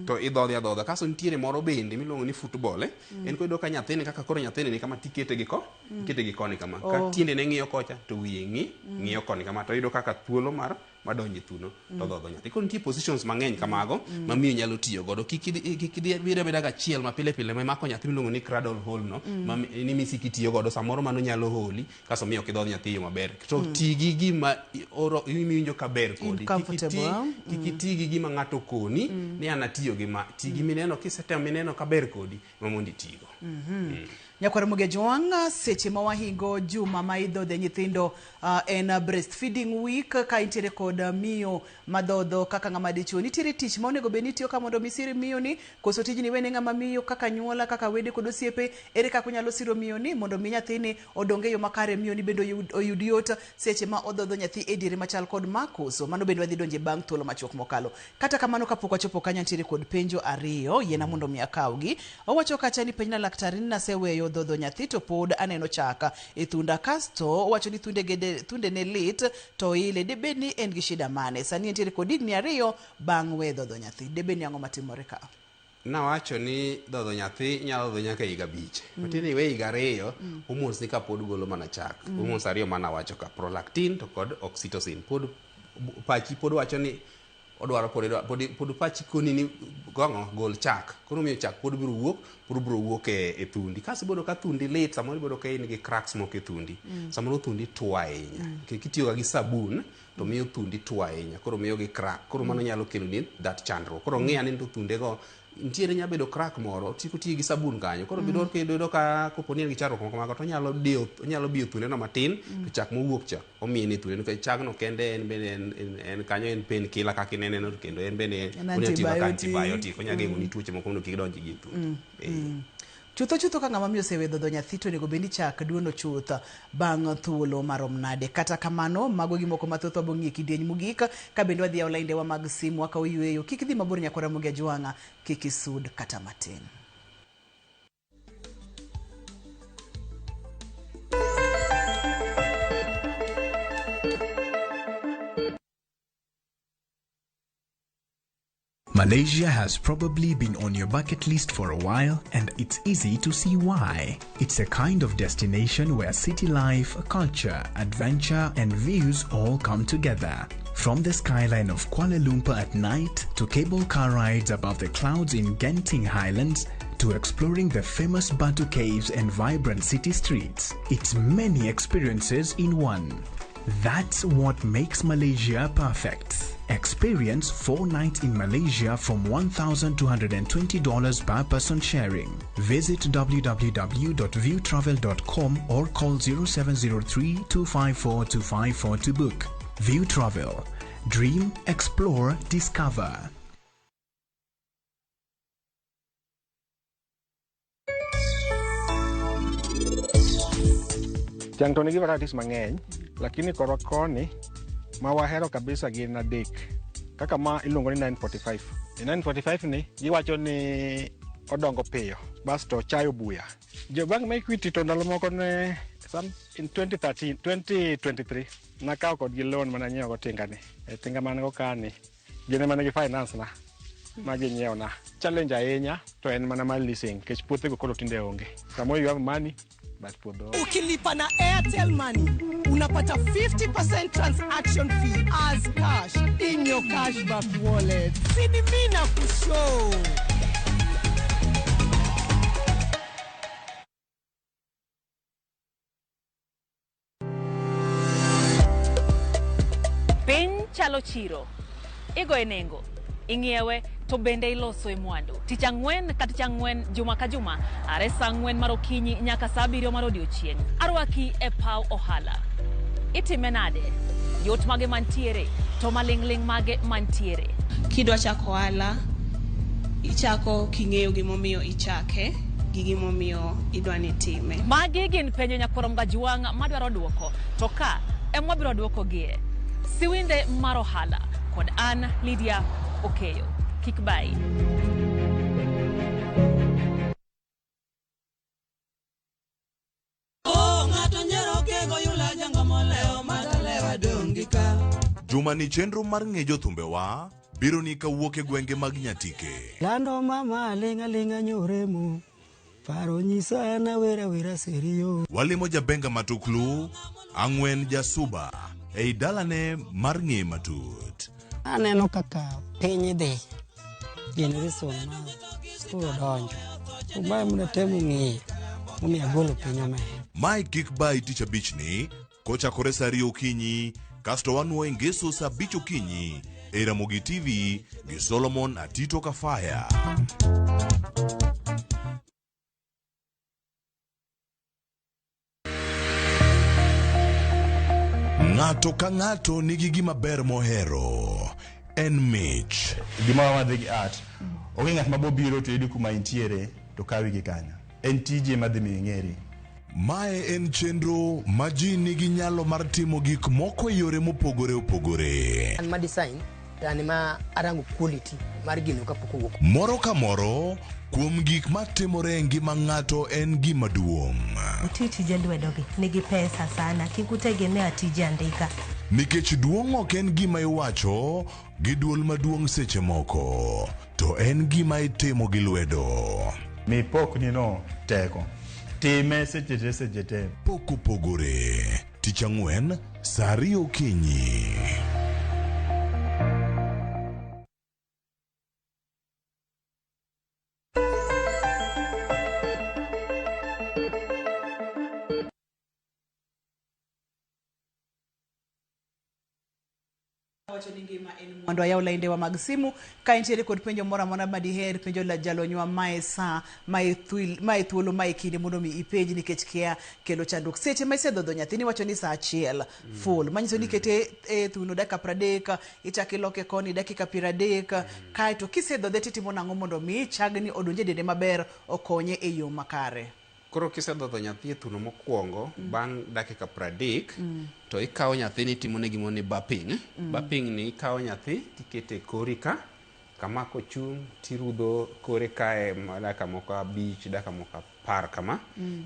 To idhodhe adhodha. Kasto nitiere moro bende miluongo ni football, En koyudo ka nyathini kaka koro nyathini ni kama tikete gi ko, ikete gi koni kama. Ka tiende ne ng'iyo kocha to wiye ng'iyo koni kama to oyudo kaka thuolo mar madonjo e thuno to dhodho nyathi. Koro nitie positions mang'eny kamago ma miyo nyalo tiyo godo. Kik idhi bed abeda gachiel ma pile pile ma imako nyathi miluongo ni cradle hold no, ma ni misiki tiyo godo samoro mano nyalo holi kasto miyo ok idhodh nyathi e yo maber. To ti gi gima iwinjo ka ber kodi. Kik iti gi gima ng'ato koni ni an atiyo gi ma. Ti gi mineno kisetemo mineno ka ber kodi ma mondo itigo. Nyakwar Mugejwang', seche ma wahingo juma ma idhodhe nyithindo en breastfeeding week ka intiere kod miyo madhodho kaka ng'ama dichuo. Nitiere tich ma onego bed ni itiyo ka mondo mi sir miyo ni, koso tijni wene ng'ama miyo kaka anyuola, kaka wede kod osiepe, ere kaka unyalo siro miyo ni mondo mi nyathini odong e yo makare, miyo ni bende oyud yot seche ma odhodho nyathi e diere machal kod ma koso. Mano bende wadhi donje bang' thuolo machuok mokalo. Kata kamano kapok wachopo kanyo nitiere kod penjo ariyo, yiena mondo mi akawgi. Owacho kacha ni penjna laktar ni naseweyo dhodho nyathi to pod aneno chak e thunda, kasto owacho ni thunde ne lit to ile, debed ni en gi shida mane? Sani entiere kod higni 2 bang' we dhodho nyathi. Debed ni ang'o matimore ka? Nawacho ni dhodho nyathi inyalo dhodho nyaka higa 5. Matin iwe higa 2, hormones ni ka pod golo mana chak. Hormones 2 mana wacho ka, prolactin to kod oxytocin. Pod pachi pod wacho ni Odwaro pod idwa- pod pod pachi koni ni gong'o gol chak. Koro omiyo chak pod biro wuok, pod biro wuok e, e thundi. Kasto iboyudo ka thundi lit, samoro iboyudo ka in gi cracks moko e thundi. Samoro thundi tuo ahinya. Nikech kitiyoga gi sabun to miyo thundi tuo ahinya. Koro miyo gi crack. Koro mano nyalo kelo ni that chandruok. Koro ng'i ane ni to thundego nitiere nya bedo crack moro ti kotiyi gi sabun kanyo koro bido kiyudo ka kopo ni en gi chandruok moko mago to onyalo diyo onyalo biyo thundeno matin to chak mowuok cha omiye e thunde nikech chagno kende en bende en, en, en kanyo en pain killer kaka inene no kendo en bende En onya tiyo kaka antibiotic. antibiotic onya geng'o ni tuoche moko mondo kik donj gi e thundi Eh. Chutho chutho ka ng'ama miyo osewe dhodho nyathi to onego bed ni chak duono chuth bang' thuolo marom nade. Kata kamano, mago gi moko mathoth wabo ng'iyo e kidieny mogik ka bende wadhi yawo laindewa mag simu wakawo yueyo. Kik idhi mabor nyakwar Ramogi Ajwang'a, kik isud kata matin. Malaysia has probably been on your bucket list for a while, and it's easy to see why. It's a kind of destination where city life, culture, adventure, and views all come together. From the skyline of Kuala Lumpur at night to cable car rides above the clouds in Genting Highlands to exploring the famous Batu Caves and vibrant city streets, it's many experiences in one. That's what makes Malaysia perfect. Experience 4 nights in Malaysia from $1,220 per person sharing. Visit www.viewtravel.com or call 0703 254 254 to book. View Travel. Dream, explore, discover. Tiang' to nigi varieties mang'eny, lakini korwa koni ma wahero kabisa gin adek. Kaka ma iluongo ni 945. E 945 ni giwacho ni odongo piyo, basto chayo buya. Jo bank ma Equity to ndalo moko ne some in 2013, 2023 nakawo kodgi loan mana nyiewo go tinga ni. E tinga man go kani, gin ema ne gi finance na ma ginyiewo na. Challenge ahinya to en mana mar leasing nikech puothego koro tinde onge. Samoro you have money but puodho onge. Ukilipa na Airtel Money unapata 50% transaction fee as cash in your cashback wallet. Sini mimi na kushow. Piny chalo chiro. Igoye nengo, ing'iewe to bende iloso e mwandu. Tich ang'wen ka tich ang'wen juma ka juma are saa ang'wen mar okinyi nyaka saa abiriyo mar odiochieng'. Arwaki e paw ohala. Itime nade? Yot mage mantiere to maling'ling' mage mantiere? Kidwa chako ohala, ichako king'eyo gimomiyo ichake gi gimomiyo idwa ni itime. Magi gin penjo nyakwar Mgajwang' madwaro duoko to ka ema wabiro duokogie. Siwinde mar ohala kod an Lydia Okeyo. Kik bayi. Juma ni chenro mar ng'e jothumbewa biro ni kawuok e gwenge mag Nyatike. Lando mama ling' aling'a nyoremo paro nyisa an awera wera serio. Walimo jabenga matuklu Ang'wen Jasuba ei dalane mar ng'e matut. Aneno kaka piny dhi generation ma skul odonjo. Mae mana temo ng'iyo momiyo agolo piny omera. Mae kik bayi tich abich ni kochakore saa ariyo okinyi kasto wanuoye ngeso saa abich okinyi e Ramogi TV gi Solomon Atito Kafaya. Ng'ato ka ng'ato nigi gima ber mohero. En mich. Gima wadhi gi art. Onge ng'at ma bobiro to yudi kuma intiere to kawi gi kanyo. En tiji ema dhi miyo ing'eri. Mae en chenro ma ji nigi nyalo mar timo gik moko e yore mopogore opogore. An ma design to an ema arango quality mar gino kapok owuok. Moro ka moro kuom gik matimore e ngima ng'ato en gima duong'. Uti tije lwedogi nigi pesa sana, kik utegemea tije andika. Nikech duong' ok en gima iwacho gi duol maduong' seche moko, to en gima itimo gi lwedo. Mi pokni no teko. Time seche te seche te. Pok opogore. Tich ang'wen, saa ariyo okinyi. Wacho ni ngima en mondo ayaw laindewa mag simu ka intiere kod penjo moro amora ma diher penjo la jalonywa mae sa mae thuil, mae thuolo mae kinde mondo mi ipenj nikech kia kelo chandruok seche ma isedhodho nyathini iwacho ni saa achiel full manyiso ni ikete e thuno dakika 30 ichako iloke koni dakika 30 kaeto kisedhodhe titimo nang'o mondo mi chagni odonj e dende maber okonye e yo makare. Koro kisedhodho nyathi e thuno mokwongo bang' dakika 30 to ikawo nyathini itimone gimoro ni burping. Burping ni ikawo nyathi tikete e kori ka kama kochung' tirudho kore kae ma dakika moko 5 dakika moko 10 kama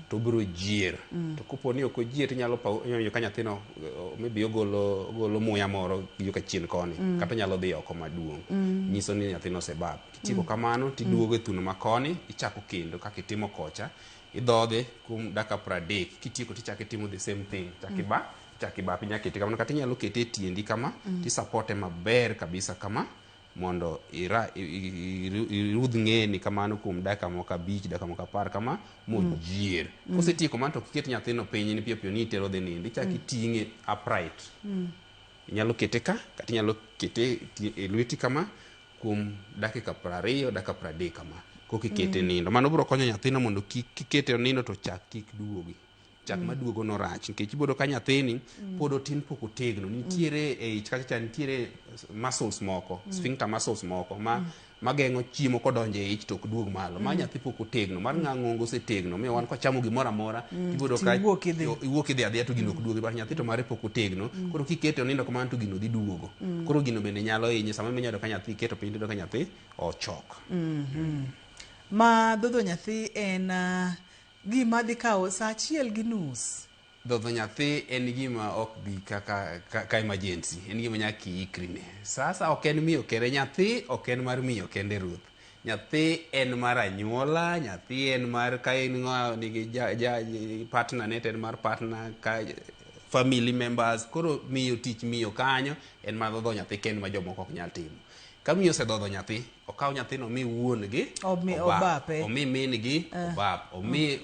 to obiro jier. To kopo ni ok ojier tinyalo paw inyalo winjo ka nyathino maybe ogolo ogolo muya moro yo kachien koni kata onyalo dhi oko maduong'. Nyiso ni nyathino osebap. Kitieko kamano tiduogo e thuno makoni ichako kendo kaka itimo kocha idhodhe kuom dakika 30 kitieko tichako itimo the same thing chak iba chak ibap inyalo kete kamano kata inyalo kete e tiendi kama tisapote maber kabisa kama mondo ira, irudh ng'eni kamano kuom dakika moko 5 dakika moko 10 kama mojier. Kosetieko mano to kiket nyathino piny ni piyo piyo ni itero dhi nindo ichako iting'e upright. Inyalo kete ka kata inyalo kete e lweti kama kuom dakika 20 dakika 30 kama koka ikete nindo. Mano biro konyo nyathino mondo kik kikete onindo to chak kik duogi. Chak maduogo no rach nikech ibodo ka nyathini pod otin pok otegno nitiere e ich kacha cha nitiere muscles moko sphincter muscles moko ma mageng'o chiemo kodonjo e ich to ok duog malo. Ma nyathi pok otegno mar ng'ang'ongo osetegno miyo wan kwachamo gimoro amora tibodo ka Tiwuok idhi. iwuok idhi adhiya to gino ok duogi but nyathi to mare pok otegno koro kikete onindo kamano to gino dhi duogo. Koro gino bende nyalo hinye sama inyalo yudo ka nyathi iketo piny tiyudo ka nyathi ochok. Ma dhodho nyathi en gima dhi kawo saa 1:30. Dhodho nyathi en gima ok bi kaka ka emergency, en gima nyaka iikrine. Sasa ok en miyo kende, nyathi ok en mar miyo kende Ruth. Nyathi en mar anyuola, nyathi en mar ka en ng'a nigi ja, ja partner ne to en mar partner ka family members. Koro miyo tich miyo kanyo en mar dhodho nyathi kende ma jomoko ok nyal timo. Ka miyo osedhodho nyathi, okaw nyathino omi wuon gi obap, omi min gi obap, omi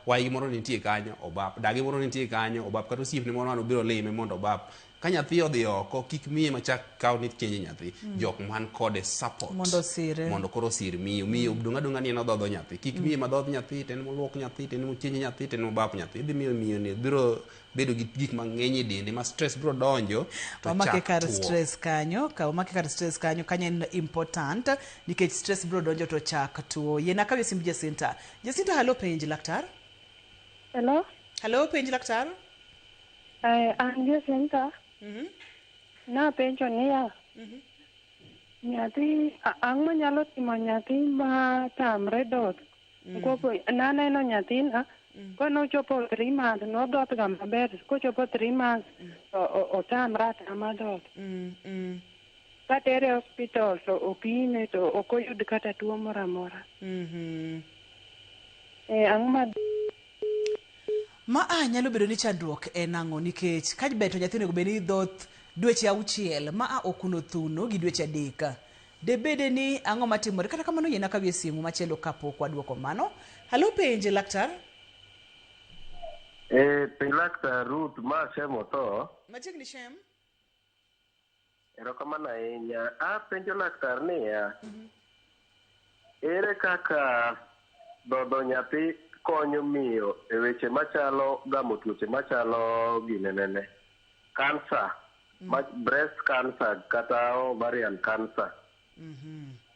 waygi moro nitie kanyo obap, dagi moro nitie kanyo obap, kata osiepne moro mane obiro lime mondo obap. Ka nyathi odhi oko, kik miye machak kaw ni chenje nyathi. Jok man kode support. Mondo osire. Mondo koro osir miyo. Miyo dong' adong'a ni en odhodho nyathi. Kik miye madhodh nyathi, to en moluok nyathi, to en mochenj nyathi, to en mobap nyathi. Idhi miyo miyo ni biro bedo gi gik mang'eny e dende ma stress biro donjo to Wamake chak kar tuo. stress kanyo, ka wamake kar stress kanyo, kanyo en important nikech stress biro donjo to chak tuo. Yiena akawie simb Jacinta. Jacinta, halo penj laktar. Hello? Halo penj laktar. An Jacinta. Napenjo niya, nyathi ang'o manyalo timo nyathi ma tamre dhoth? Kopo naneno nyathina konochopo 3 months nodhoth ga maber, kochopo 3 months to otamre atama dhoth. Katere e hospital to opime to ok oyud kata tuo moro amora. Ang'o ma Ma a nyalo bedo ni chandruok en ang'o nikech ka ber to nyathi onego bed ni dhoth dweche 6 ma a okuno thuno gi dweche 3. Debede ni ang'o matimore kata kamano yiena akawie simu machielo kapok waduoko mano. Halo penj laktar. Penj laktar Ruth ma Shem Otho. Machiegni Shem. Erokamano ahinya. Apenjo laktar niya, ere kaka dhodho nyathi konyo miyo e weche machalo gamo tuoche machalo ginenene kansa, breast cancer kata ovarian cancer,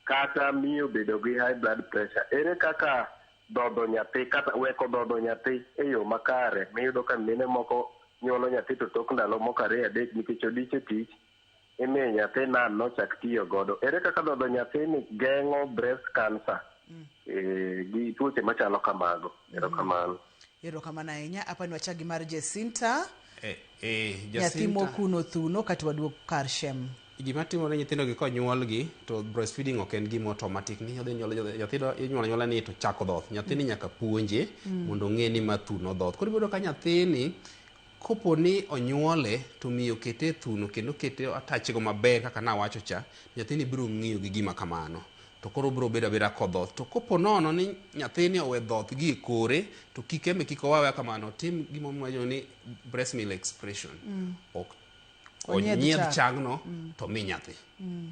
kata miyo bedo gi high blood pressure. Ere kaka dhodho nyathi kata weko dhodho nyathi e yo makare miyudo ka mine moko nyuolo nyathi to tok ndalo moko 2 3 nikech odich e tich imiyo nyathi nan nochak tiyo godo. Ere kaka dhodho nyathini geng'o breast cancer gi tuoche machalo kamago? Erokamano. Erokamano ahinya. Apani wachak gi mar Jacinta. Nyathi Jacinta. mokuno thuno kata waduog kar Shem. Gima timore nyithindo gi konyuolgi to breastfeeding ok en gima automatic ni odhi nyuolo nyathi inyuolo anyuola ni to chako dhoth. Nyathini nyaka puonje mondo ong'e ni ma thuno dhoth. Koro ibiro ka nyathini kopo ni onyuole to miyo kete e thuno kendo kete attach go maber kaka nawacho cha, nyathini biro ng'iyo gi gima kamano. To koro biro bedo abeda kodhoth. To kopo nono ni nyathini owe dhoth gi e kore, to kik embe kik owawe kamano, tim gima wacho ni breast milk expression. Ok Onyiedh onyiedh chak. chagno to mi nyathi.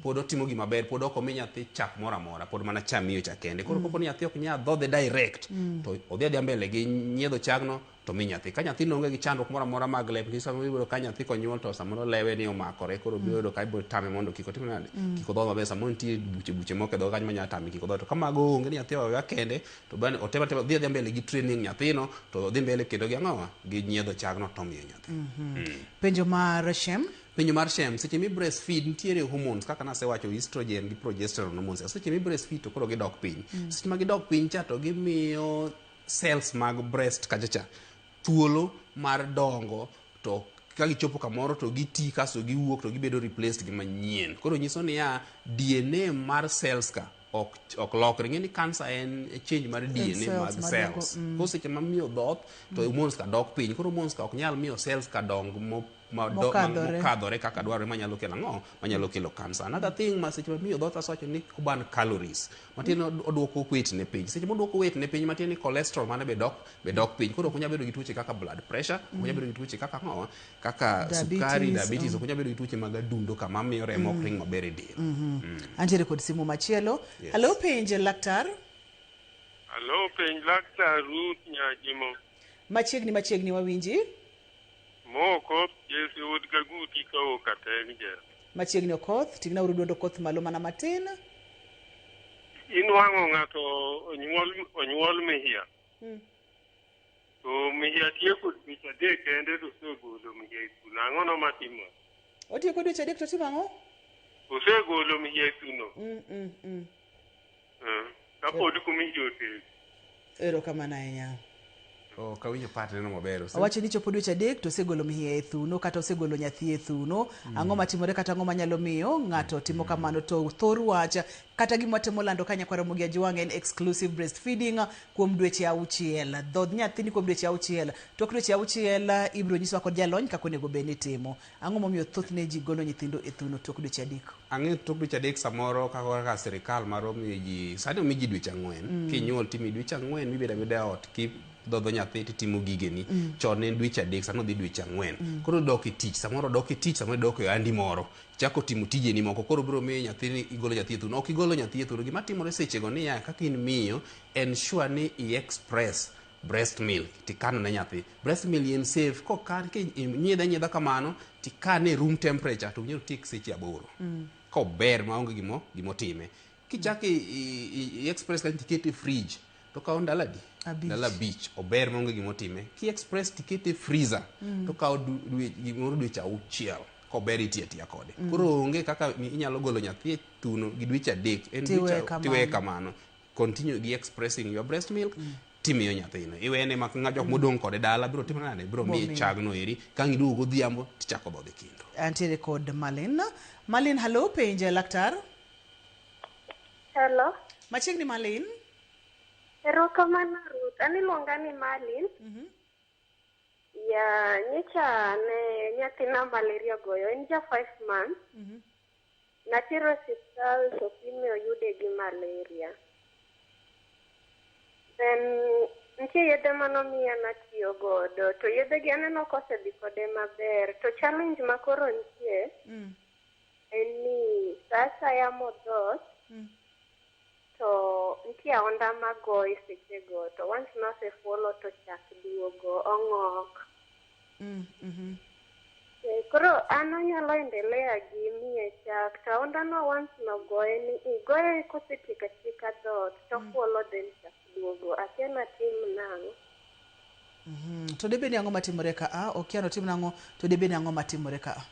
Pod otimo gima ber, pod ok omi nyathi chak moro amora, pod mana cha miyo cha kende. Koro kapo ni nyathi ok nyal dhodhe direct, to odhi adhiya mbele gi nyiedho chagno to mi nyathi. Ka nyathino onge gi chandruok moro amora mag lep, nikech samoro ibiro ka nyathi konyuol to samoro lewe ni omakore, koro biro yudo ka ibiro tame mondo kik otim nade, kik odhodh maber. Samoro nitie buche buche moko e dhoge kanyo manyalo tame kik odhodh. To ka mago onge ni nyathi oweya kende, to bani otem atema odhi adhiya mbele gi training nyathino, to odhi mbele kendo gi ang'owa, gi nyiedho chagno to omiyo nyathi. Penjo mar Shem. Penjo mar Shem, seche mi breastfeed nitiere hormones kaka nasewacho estrogen gi progesterone hormones. Seche mi breastfeed to koro gidok piny. Seche ma gidok piny cha to gimiyo cells mag breast kacha cha thuolo mar dongo to ka gichopo kamoro to giti kasto giwuok to gibedo replaced gi manyien. Koro nyiso niya DNA mar cells ka ok ok lokre. Ing'e ni cancer en change mar DNA cells mag madongo, cells. Koro seche ma miyo dhoth to hormones ka dok piny. Koro hormones ka ok nyal miyo cells ka dong mo ma do- ma- Mokadhore. mokadhore kaka dwarore manyalo kelo ang'o manyalo kelo cancer. Another thing ma seche ma miyo dhoth asewacho ni oburn calories matiende ni oduoko weight ne piny. Seche moduoko weight ne piny matiende ni cholesterol mane be dok be dok piny. Koro ok onyal bedo gi tuoche kaka blood pressure, ok onyal bedo gi tuoche kaka ang'o kaka sukari, Diabetes, diabetes, ok onyal bedo gi tuoche mag adundo kama miyo remo ok ring maber e del. Antiere kod simu machielo. Yes. Hello penj laktar. Alo, penj laktar Ruth Nyajimo. Machiegni machiegni wawinji. Moko Jesse wuod Kaguti kawuok Atenja. Machiegni Okoth, ting'na uru duond Okoth malo mana matin. Inwang'o ng'ato onyuol onyuol mihia. To mihia tieko dweche adek kende to osegolo mihia e thuno. Ang'o no matimore? Otieko dweche adek to timo ang'o? Osegolo mihia e thuno. Kapod kumihia otegno. Erokamano ahinya. Ok awinjo part neno maber. Owacho ni chopo dweche adek to osegolo mihia e thuno kata osegolo nyathi e thuno. Ang'o matimore kata ang'o manyalo miyo ng'ato timo kamano to thor wach kata gima watemo lando ka nyakwar Ramogi Ajwang' en exclusive breastfeeding kuom dweche auchiel. Dhodh nyathini kuom dweche auchiel. Tok dweche auchiel ibiro nyiswa kod jalony kaka onego bed ni itimo. Ang'o momiyo thothne ji golo nyithindo e thuno tok dweche adek? Ang'eyo tok dweche adek samoro kaka kaka sirikal mar omiyo ji sani omi ji dweche ang'wen. Kinyuol timi dweche ang'wen mibedo abeda e ot kidhodho nyathi titimo gigeni. Chon ne en dweche adek sani odhi dweche ang'wen. Koro dok e tich samoro dok e tich samoro idok e ohandi moro. Chako timo tijeni moko koro biro miyo nyathini igolo nyathi e thuno. Ok igolo nyathi e thuno. Gima timore sechego niya kaka in miyo ensure ni i express breast milk tikano ne nyathi. Breast milk en safe kokan kinyiedhe anyiedha kamano tikane e room temperature to onyalo tik seche aboro. Kober maonge gimo gimotime. Kichako i express kanyo tikete e fridge to okawo ndalo adi? Abich. Ndalo abich. Ober maonge gimotime. Ki express tikete e freezer to okawo gimoro dweche auchiel kober itiyo atiya kode. Koro onge kaka inyalo golo nyathi e thuno gi dweche adek. En Tiweye dweche kamano. tiweye kamano. Continue gi expressing your breast milk timiyo nyathino. Iwene ma ng'a jok modong' kode dala biro timo nade? Biro miye Bomiye. chagno eri. Ka ang' iduogo godhiambo tichako dhodhe kendo. Antiere kod Malin. Malin, hello penj laktar. Hello. Machiegni Malin. Erokamano Ruth. An iluonga ni Malin. Ya nyocha ne nyathina malaria ogoyo. En ja 5 months. Natero e osiptal to opime oyude gi malaria. Then nitie yedhe manomiya natiyo godo to yedhe gi aneno kosedhi kode maber. To challenge ma koro nitie en ni sa asaya modhoth to nitie aonda magoye sechego to once nosefuolo to chak duogo ong'ok. Koro an anyalo endelea gi miye chak to aonda no once nogoye ni igoye kosetieko atieka dhoth tofuolo then chak duogo. Akia natim nang'o. To debed ni ang'o matimore ka a? Okia notim nang'o to debed ni ang'o matimore ka a?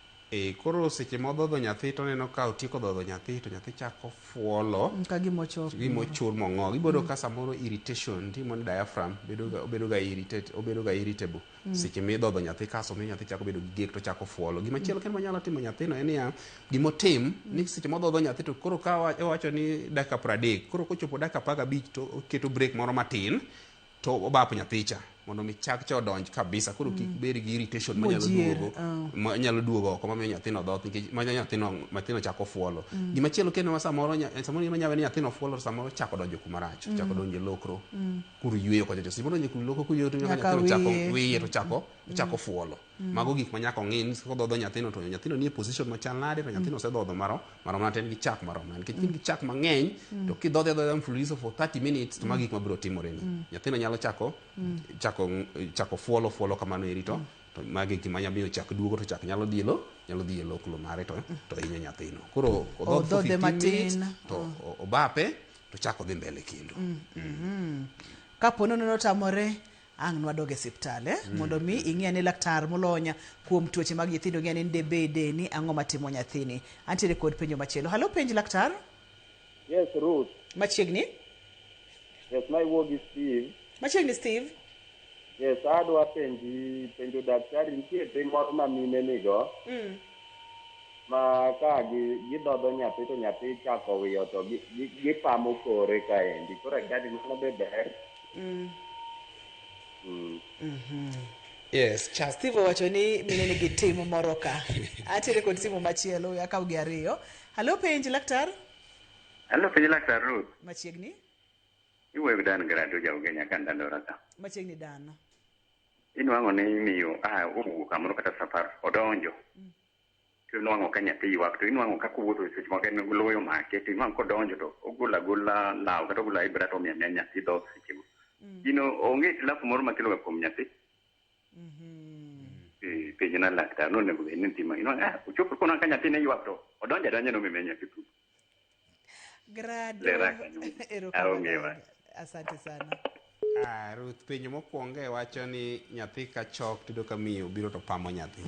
Koro seche modhodho nyathi to oneno ka otieko dhodho nyathi to nyathi chako fuolo. Ka gima ochur. Gima ochur mong'og. Iboyudo ka samoro irritation nitie gimoro ni diaphragm bedo ga obedo ga irritate obedo ga irritable. Seche midhodho nyathi kasto miyo nyathi chako bedo gi gek to chako fuolo. Gima chielo kendo manyalo timo nyathino en niya, gimotim ni seche modhodho nyathi to koro ka owacho ni dakika 30, koro kochopo dakika 15 to oketo break moro matin to obapo nyathi cha mondo mi chak cha odonj kabisa koro kik bed gi irritation manyalo Mojier, duogo manyalo duogo oko mamiyo nyathino dhoth nikech manya nyathino nyathino chako fuolo. Gima chielo kendo ma samoro samoro gima nyalo ni nyathino fuolo to samoro chako donjo kuma rach, chako donjo e lokro. Koro yweyo kocha cha. Seche modonjo e lokro koyweyo to Nyaka nyathino chako wiye. wiye to chako chako fuolo. Mago gik ma nyaka ong'i ni kodhodho nyathino to nyathino nie position machal nade to nyathino osedhodho maro marom nade to en gi chak marom nade. Nikech in gi chak mang'eny to kidhodhe adhodha mfululizo for 30 minutes to mago gik mabiro timore ni. Nyathino nyalo chako chako chako fuolo fuolo kamano eri to to magi gima nyalo miyo chak duogo to chak nyalo dhi e lo nyalo dhi e loklo mare to to hinyo nyathino. Koro odhodh for Odhodhe 15 minutes matin. to obape to chak odhi mbele kendo. Kapo ni oneno otamore, ang' nwadog e siptal eh? Mondo mi ing'i ane laktar molony kuom tuoche mag nyithindo ng'i ane ni debede ni ang'o matimo nyathini. Antiere kod penjo machielo. Halo penj laktar. Yes, Ruth. Machiegni. Yes, ma iwuo gi Steve. Machiegni Steve. Yes, adwa penji penjo daktari nitie tim moro ma mine nigo ma ka gi gidhodho nyathi to nyathi chako wiyo to gi- gi- gipamo kore kaendi. Koro akia ni mano be ber. Yes, chak Steve owacho ni mine nigi tim moro ka. Antiere kod simu machielo, we akaw gi ariyo. Halo penj laktar. Hello, penj laktar Ruth. Machiegni. Iwuoyo gi Dan Grado ja Ugenya ka Dandora ka. Machiegni Dan. Inwang'o ni miyo a owuok kamoro kata safar odonjo. To inwang'o ka nyathi ywak to inwang'o kaka owuotho seche moko en luyo omake to inwang'o kodonjo to ogolo agola law kata ogolo aibra to omiyo amiya nyathi dhoth sechego. Gino onge hitilafu moro makelo ga kuom nyathi. Eh, penjna laktar nonego bed ni timo. Inwang'o ah ochopo kono ka nyathi ne ywak to odonjo adonja nomiyo nyathi thuolo. Grado. Lera kanyo. Erokamano. Aonge wach. Asante sana. Ah, Ruth, penjo mokwongo e wacho ni nyathi ka chok tiyudo ka miyo biro to pamo nyathi.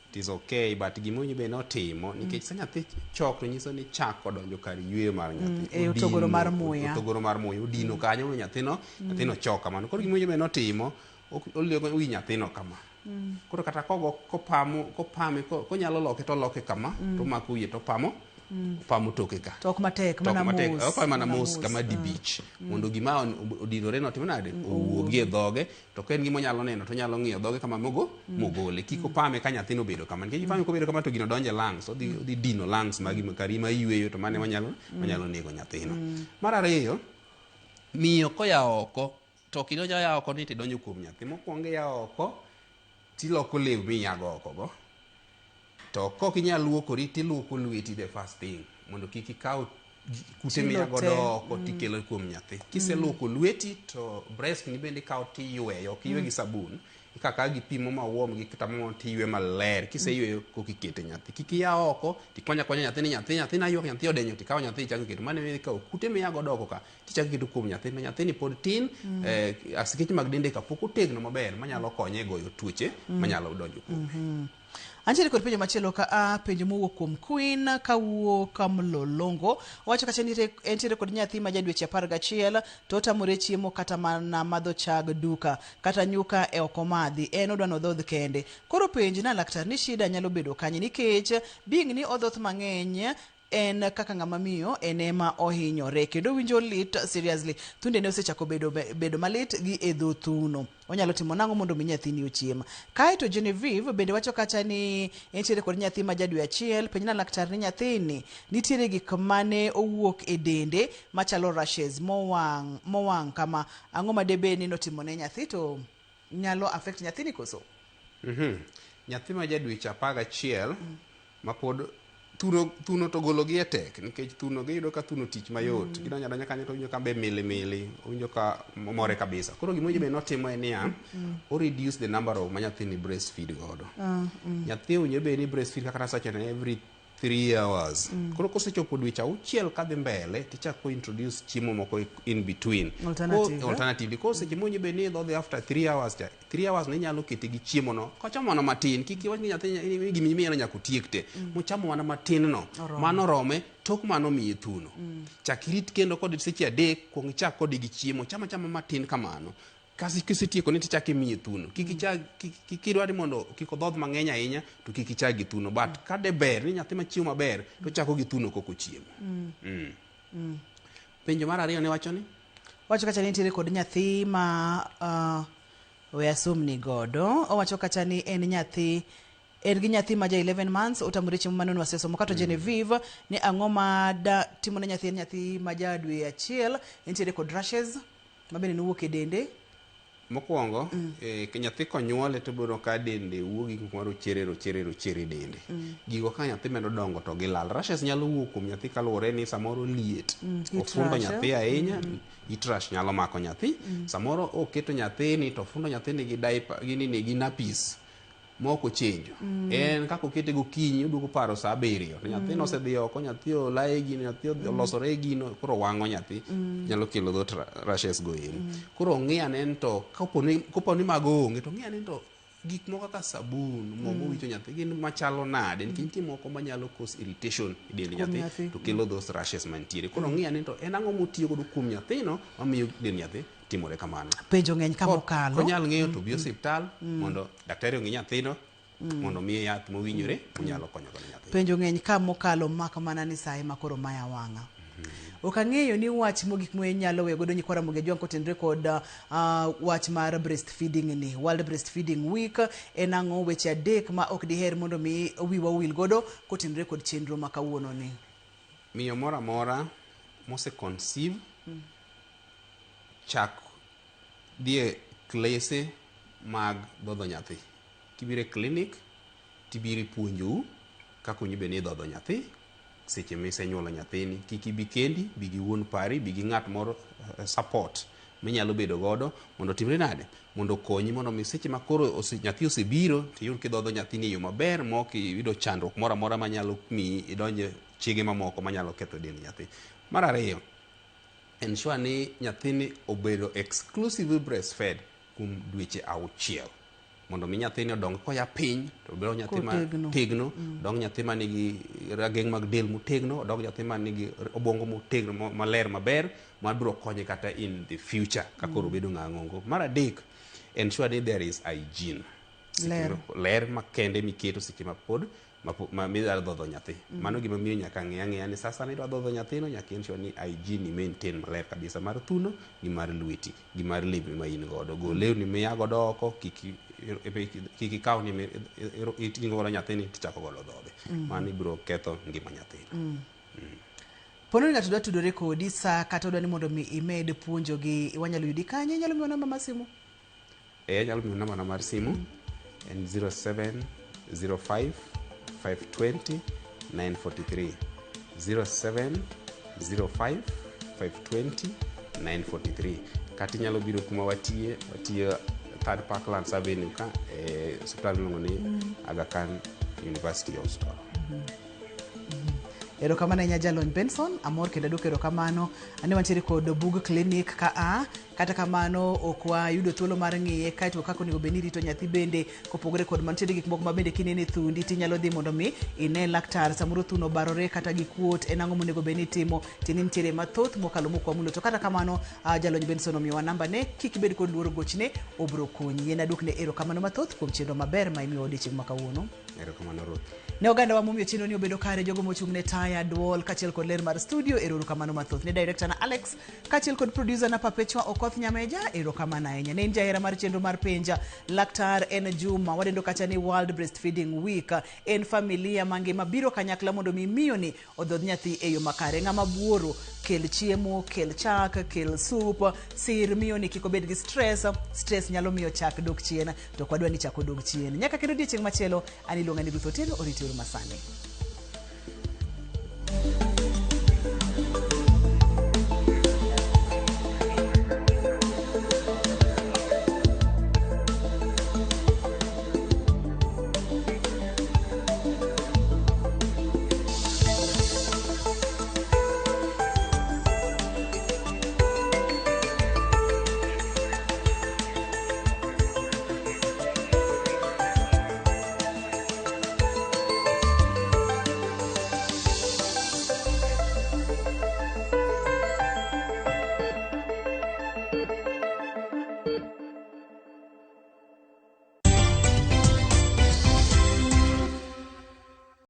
It is okay, but gima owinjo bed ni otimo nikech sa nyathi chok to nyiso ni chak odonjo kar yweyo mar nyathi. E otogoro mar muya. Otogoro mar muya odino kanyo mondo nyathino nyathino chok kamano. Koro gima owinjo bed ni otimo oliego wi nyathino kama. Koro kata kogo kopamo kopame konyalo loke to oloke kama to omako wiye to opamo opamo toke ka. To ok matek, To mana ok matek, mos. opame mana mos kama dibich mondo gima odinore no otim nade owuogi e dhoge to ka en gima onyalo neno to onyalo ng'iyo dhoge kama mogo mogole kik opame ka nyathino obedo kama nikech ipame kobedo kama to gino donjo e lungs odhi odhi dino lungs magi kari ma yweyo to mano ema nyalo manyalo nego nyathino. Mar ariyo, miyo koya oko to ok idonjo aya oko ni tidonjo kuom nyathi mokwongo iya oko tiloko lewni miyago oko go to kok inyal luokori tiluoko lweti the first thing mondo kik ikaw kute Chilo miya te. godo oko tikelo kuom nyathi. Kiseluoko lweti to breast ni bende ikawo tiyweyo, ok iywe gi sabun. Ikawo akawa gi pi mo ma warm gi kitamba moro tiywe maler. Kiseyweyo koka ikete nyathi. Kik iya oko tikwanya akwanya nyathi ni nyathi nyathi naywak nyathi odenyo tikawo nyathi ichako iketo. Mano ema ikawo kute miya godo oko ka tichako iketo kuom nyathi. To nyathini pod tin, asikeche mag dende ka pok otegno maber manyalo konye e goyo tuoche manyalo donjo kuome. Antiere kod penjo machielo ka a penjo mowuok kuom Queen kawuok Mlolongo. Owacho kacha ni entiere kod nyathi ma ja dweche 11 to otamore chiemo kata mana madho chag duka kata nyuka e ok omadhi en odwa nodhodh kende. Koro penj na laktar ni shida nyalo bedo kanye nikech being ni odhoth mang'eny en kaka ng'ama miyo en ema ohinyore kendo owinjo lit seriously. Thundene osechako bedo, bedo malit gi e dho thuno. Onyalo timo nang'o mondo mi nyathini ochiem? Kae to Genevieve bende wacho kacha ni entiere kod nyathi ma ja dwe achiel. Penj na laktar ni nyathini nitiere gik mane owuok e dende machalo rashes mowang' mowang' kama. Ang'o ma debed ni notimo ne nyathi to nyalo affect nyathini koso? Nyathi ma ja dweche 11 ma pod thuno thuno to golo gi e tek nikech thuno giyudo ka thuno tich mayot. Gidonjo adonja kanyo to owinjo ka be mili mili, owinjo ka more kabisa. Koro gima owinjo bed ni otimo en niya, o reduce the number of ma nyathini breastfeed godo. Nyathi owinjo bed ni breastfeed kaka nasewacho ni every 3 hours. Koro kosechopo dweche auchiel kadhi mbele tichako introduce chiemo moko in between. Alternative, eh? Alternatively. Koro seche mowinjo bed ni idhodhe after 3 hours cha, 3 hours no inyalo kete gi chiemo no. Kochamo mana matin, kik iwach ni nyathi gima imiye no nyaka otiek te. Mochamo mana matin no, Orome. mano orome, tok mano miye thuno. Chak irit kendo kod seche 3, kuong ichak kode gi chiemo, cham achama matin kamano. Kasi kisetieko ni tichak imiye thuno. Kik ichak kik idwa ni mondo kik odhodh mang'eny ahinya to kik ichak gi thuno. But ka de ber ni nyathi machiemo maber to chako gi thuno kok ochiemo. Penjo mar ariyo ne wacho ni? Wacho kacha ni nitiere kod nyathi ma we asomni godo. Owacho kacha ni en nyathi en gi nyathi ma ja 11 months otamore chiemo mane wasesomo kata Genevieve ni ang'o ma da timo ne nyathi en nyathi ma ja dwe achiel entiere kod rashes ma bende nowuok e dende. Mokwongo, nyathi konyuole to ibiro ka dende wuok gi gik marochere rochere rochere e dende. Gigo ka nyathi medo dongo to gilal. Rashes nyalo wuok kuom nyathi kaluwore ni samoro liet. Heat Ofundo rash, nyathi eh? ahinya, heat rash nyalo mako nyathi. Samoro oketo nyathini to ofundo nyathini gi diaper, gi nini, gi nappies mok ochenjo. En kaka okete gokinyi oduogo paro saa 7. To nyathino osedhi oko, nyathi olaye gino, nyathi olosore e gino, koro wang'o nyathi. Nyalo kelo dhot rashes go eri. Koro ong'i ane ni to kopo ni mago onge to ong'i ane ni to gik moko kaka sabun, mo mowicho nyathi gin machalo nade nikech nitie moko manyalo cause irritation e dend Kuom nyathi nyathi. to kelo those rashes mantiere. Koro ong'i ane ni to en ang'o motiyo godo kuom nyathino mamiyo dend nyathi timore kamano. Penjo ng'eny ka mokalo. Konyal ng'eyo to obi osiptal mondo daktari ong'i nyathino mondo omiye yath mowinjore monyalo konyo godo nyathi. Penjo ng'eny ka mokalo mak mana ni saye ma koro maya wang'a. Ok ang'eyo ni wach mogik minyalo weyo godo nyikwa Ramogi Ajwang' kotenore kod wach mar breastfeeding ni. World Breastfeeding Week en ang'o? Weche adek ma ok diher mondo mi wiwa owil godo kotenore kod chenro ma kawuono ni. Miyo moro amora mose conceive chak dhi e klese mag dhodho nyathi. Kibiro e clinic tibiro ipuonjou kaka owinjo bed ni idhodho nyathi seche misenyuolo nyathini. Kik ibi kendi, bi gi wuon pari, bi gi ng'at moro support minyalo bedo godo mondo otimre nade? Mondo okonyi mondo mi seche ma koro nyathi osebiro tiyud kidhodho nyathini e yo maber ma ok iyudo chandruok moro amora manyalo miyi idonje chege mamoko manyalo ketho dend nyathi. Mar ariyo, ensure ni nyathini obedo exclusively breastfed kuom dweche 6 mondo mi nyathini odong koya piny to obed nyathi ma Kotegno. tegno, odong nyathi ma nigi rageng' mag del motegno, odong nyathi ma nigi obwongo motegno maler maber mabiro konye kata in the future ka koro obedo ng'a ng'ongo. Mar adek, ensure ni there is hygiene. Ler. Ler makende miketo seche ma pod midwa dhodho nyathi. Mano gima miyo nyaka ng'i ang'iya ni sasa midwa dhodho nyathino nyaka ensure ni hygiene i maintain maler kabisa mar thuno gi mar lweti gi mar lewni ma in godo. Gol lewni miya godo oko, kik ikaw ni iting'o godo nyathini tichako godo dhodhe. Mano ibiro ketho ngima nyathino. Pono ni ng'ato dwa tudore kodi sa kata odwa ni mondo mi imed puonjogi, wanyalo yudi kanye? Inyalo miwa namba mar simu? Anyalo miyo namba na mar simu en 0705 520 943. 0705 520 943. Kata inyalo biro kuma watiye, watiyo Third Parklands Avenue ka e osiptal miluongo ni Aga Khan University Hospital. Erokamano ahinya Jalony Benson, amor kendo aduoko erokamano. Ane wantiere kod bug clinic ka a, kata kamano ok wayudo thuolo mar ng'iye kaeto kaka onego bed ni irito nyathi bende kopogore kod mantiere gik moko ma bende kineno e thundi tinyalo dhi mondo mi ine laktar samoro thuno obarore kata gikuot, en ang'o monego bed ni itimo, tiende nitiere mathoth mokalo mok wamulo. To kata kamano Jalony Benson omiyowa namba ne, kik ibed kod luoro gochne, obro konyi. Yien aduokne erokamano mathoth kuom chenro maber ma imiyowa odiochieng' ma kawuono. Erokamano Ruth. Ne oganda wa momiyo chenro ni obedo kare, jogo mochung' ne taya, duol kaachiel kod ler mar studio, erokamano mathoth. Ne director na Alex kaachiel kod producer na Perpetua Okoth Nyameja, erokamano ahinya. Ne in jahera mar chenro mar penja, laktar en Juma, wadendo kacha ni World Breastfeeding Week, en familia mangima biro kanyakla mondo mi miyo ni odhodh nyathi e yo makare. Ng'ama buoro, kel chiemo, kel chak, kel soup, sir miyo ni kik obed gi stress. Stress nyalo miyo chak dok chien, to ok wadwa ni chak odog chien. Nyaka kendo odiechieng' machielo, an iluonga ni Ruth Otieno, oriti uru masani.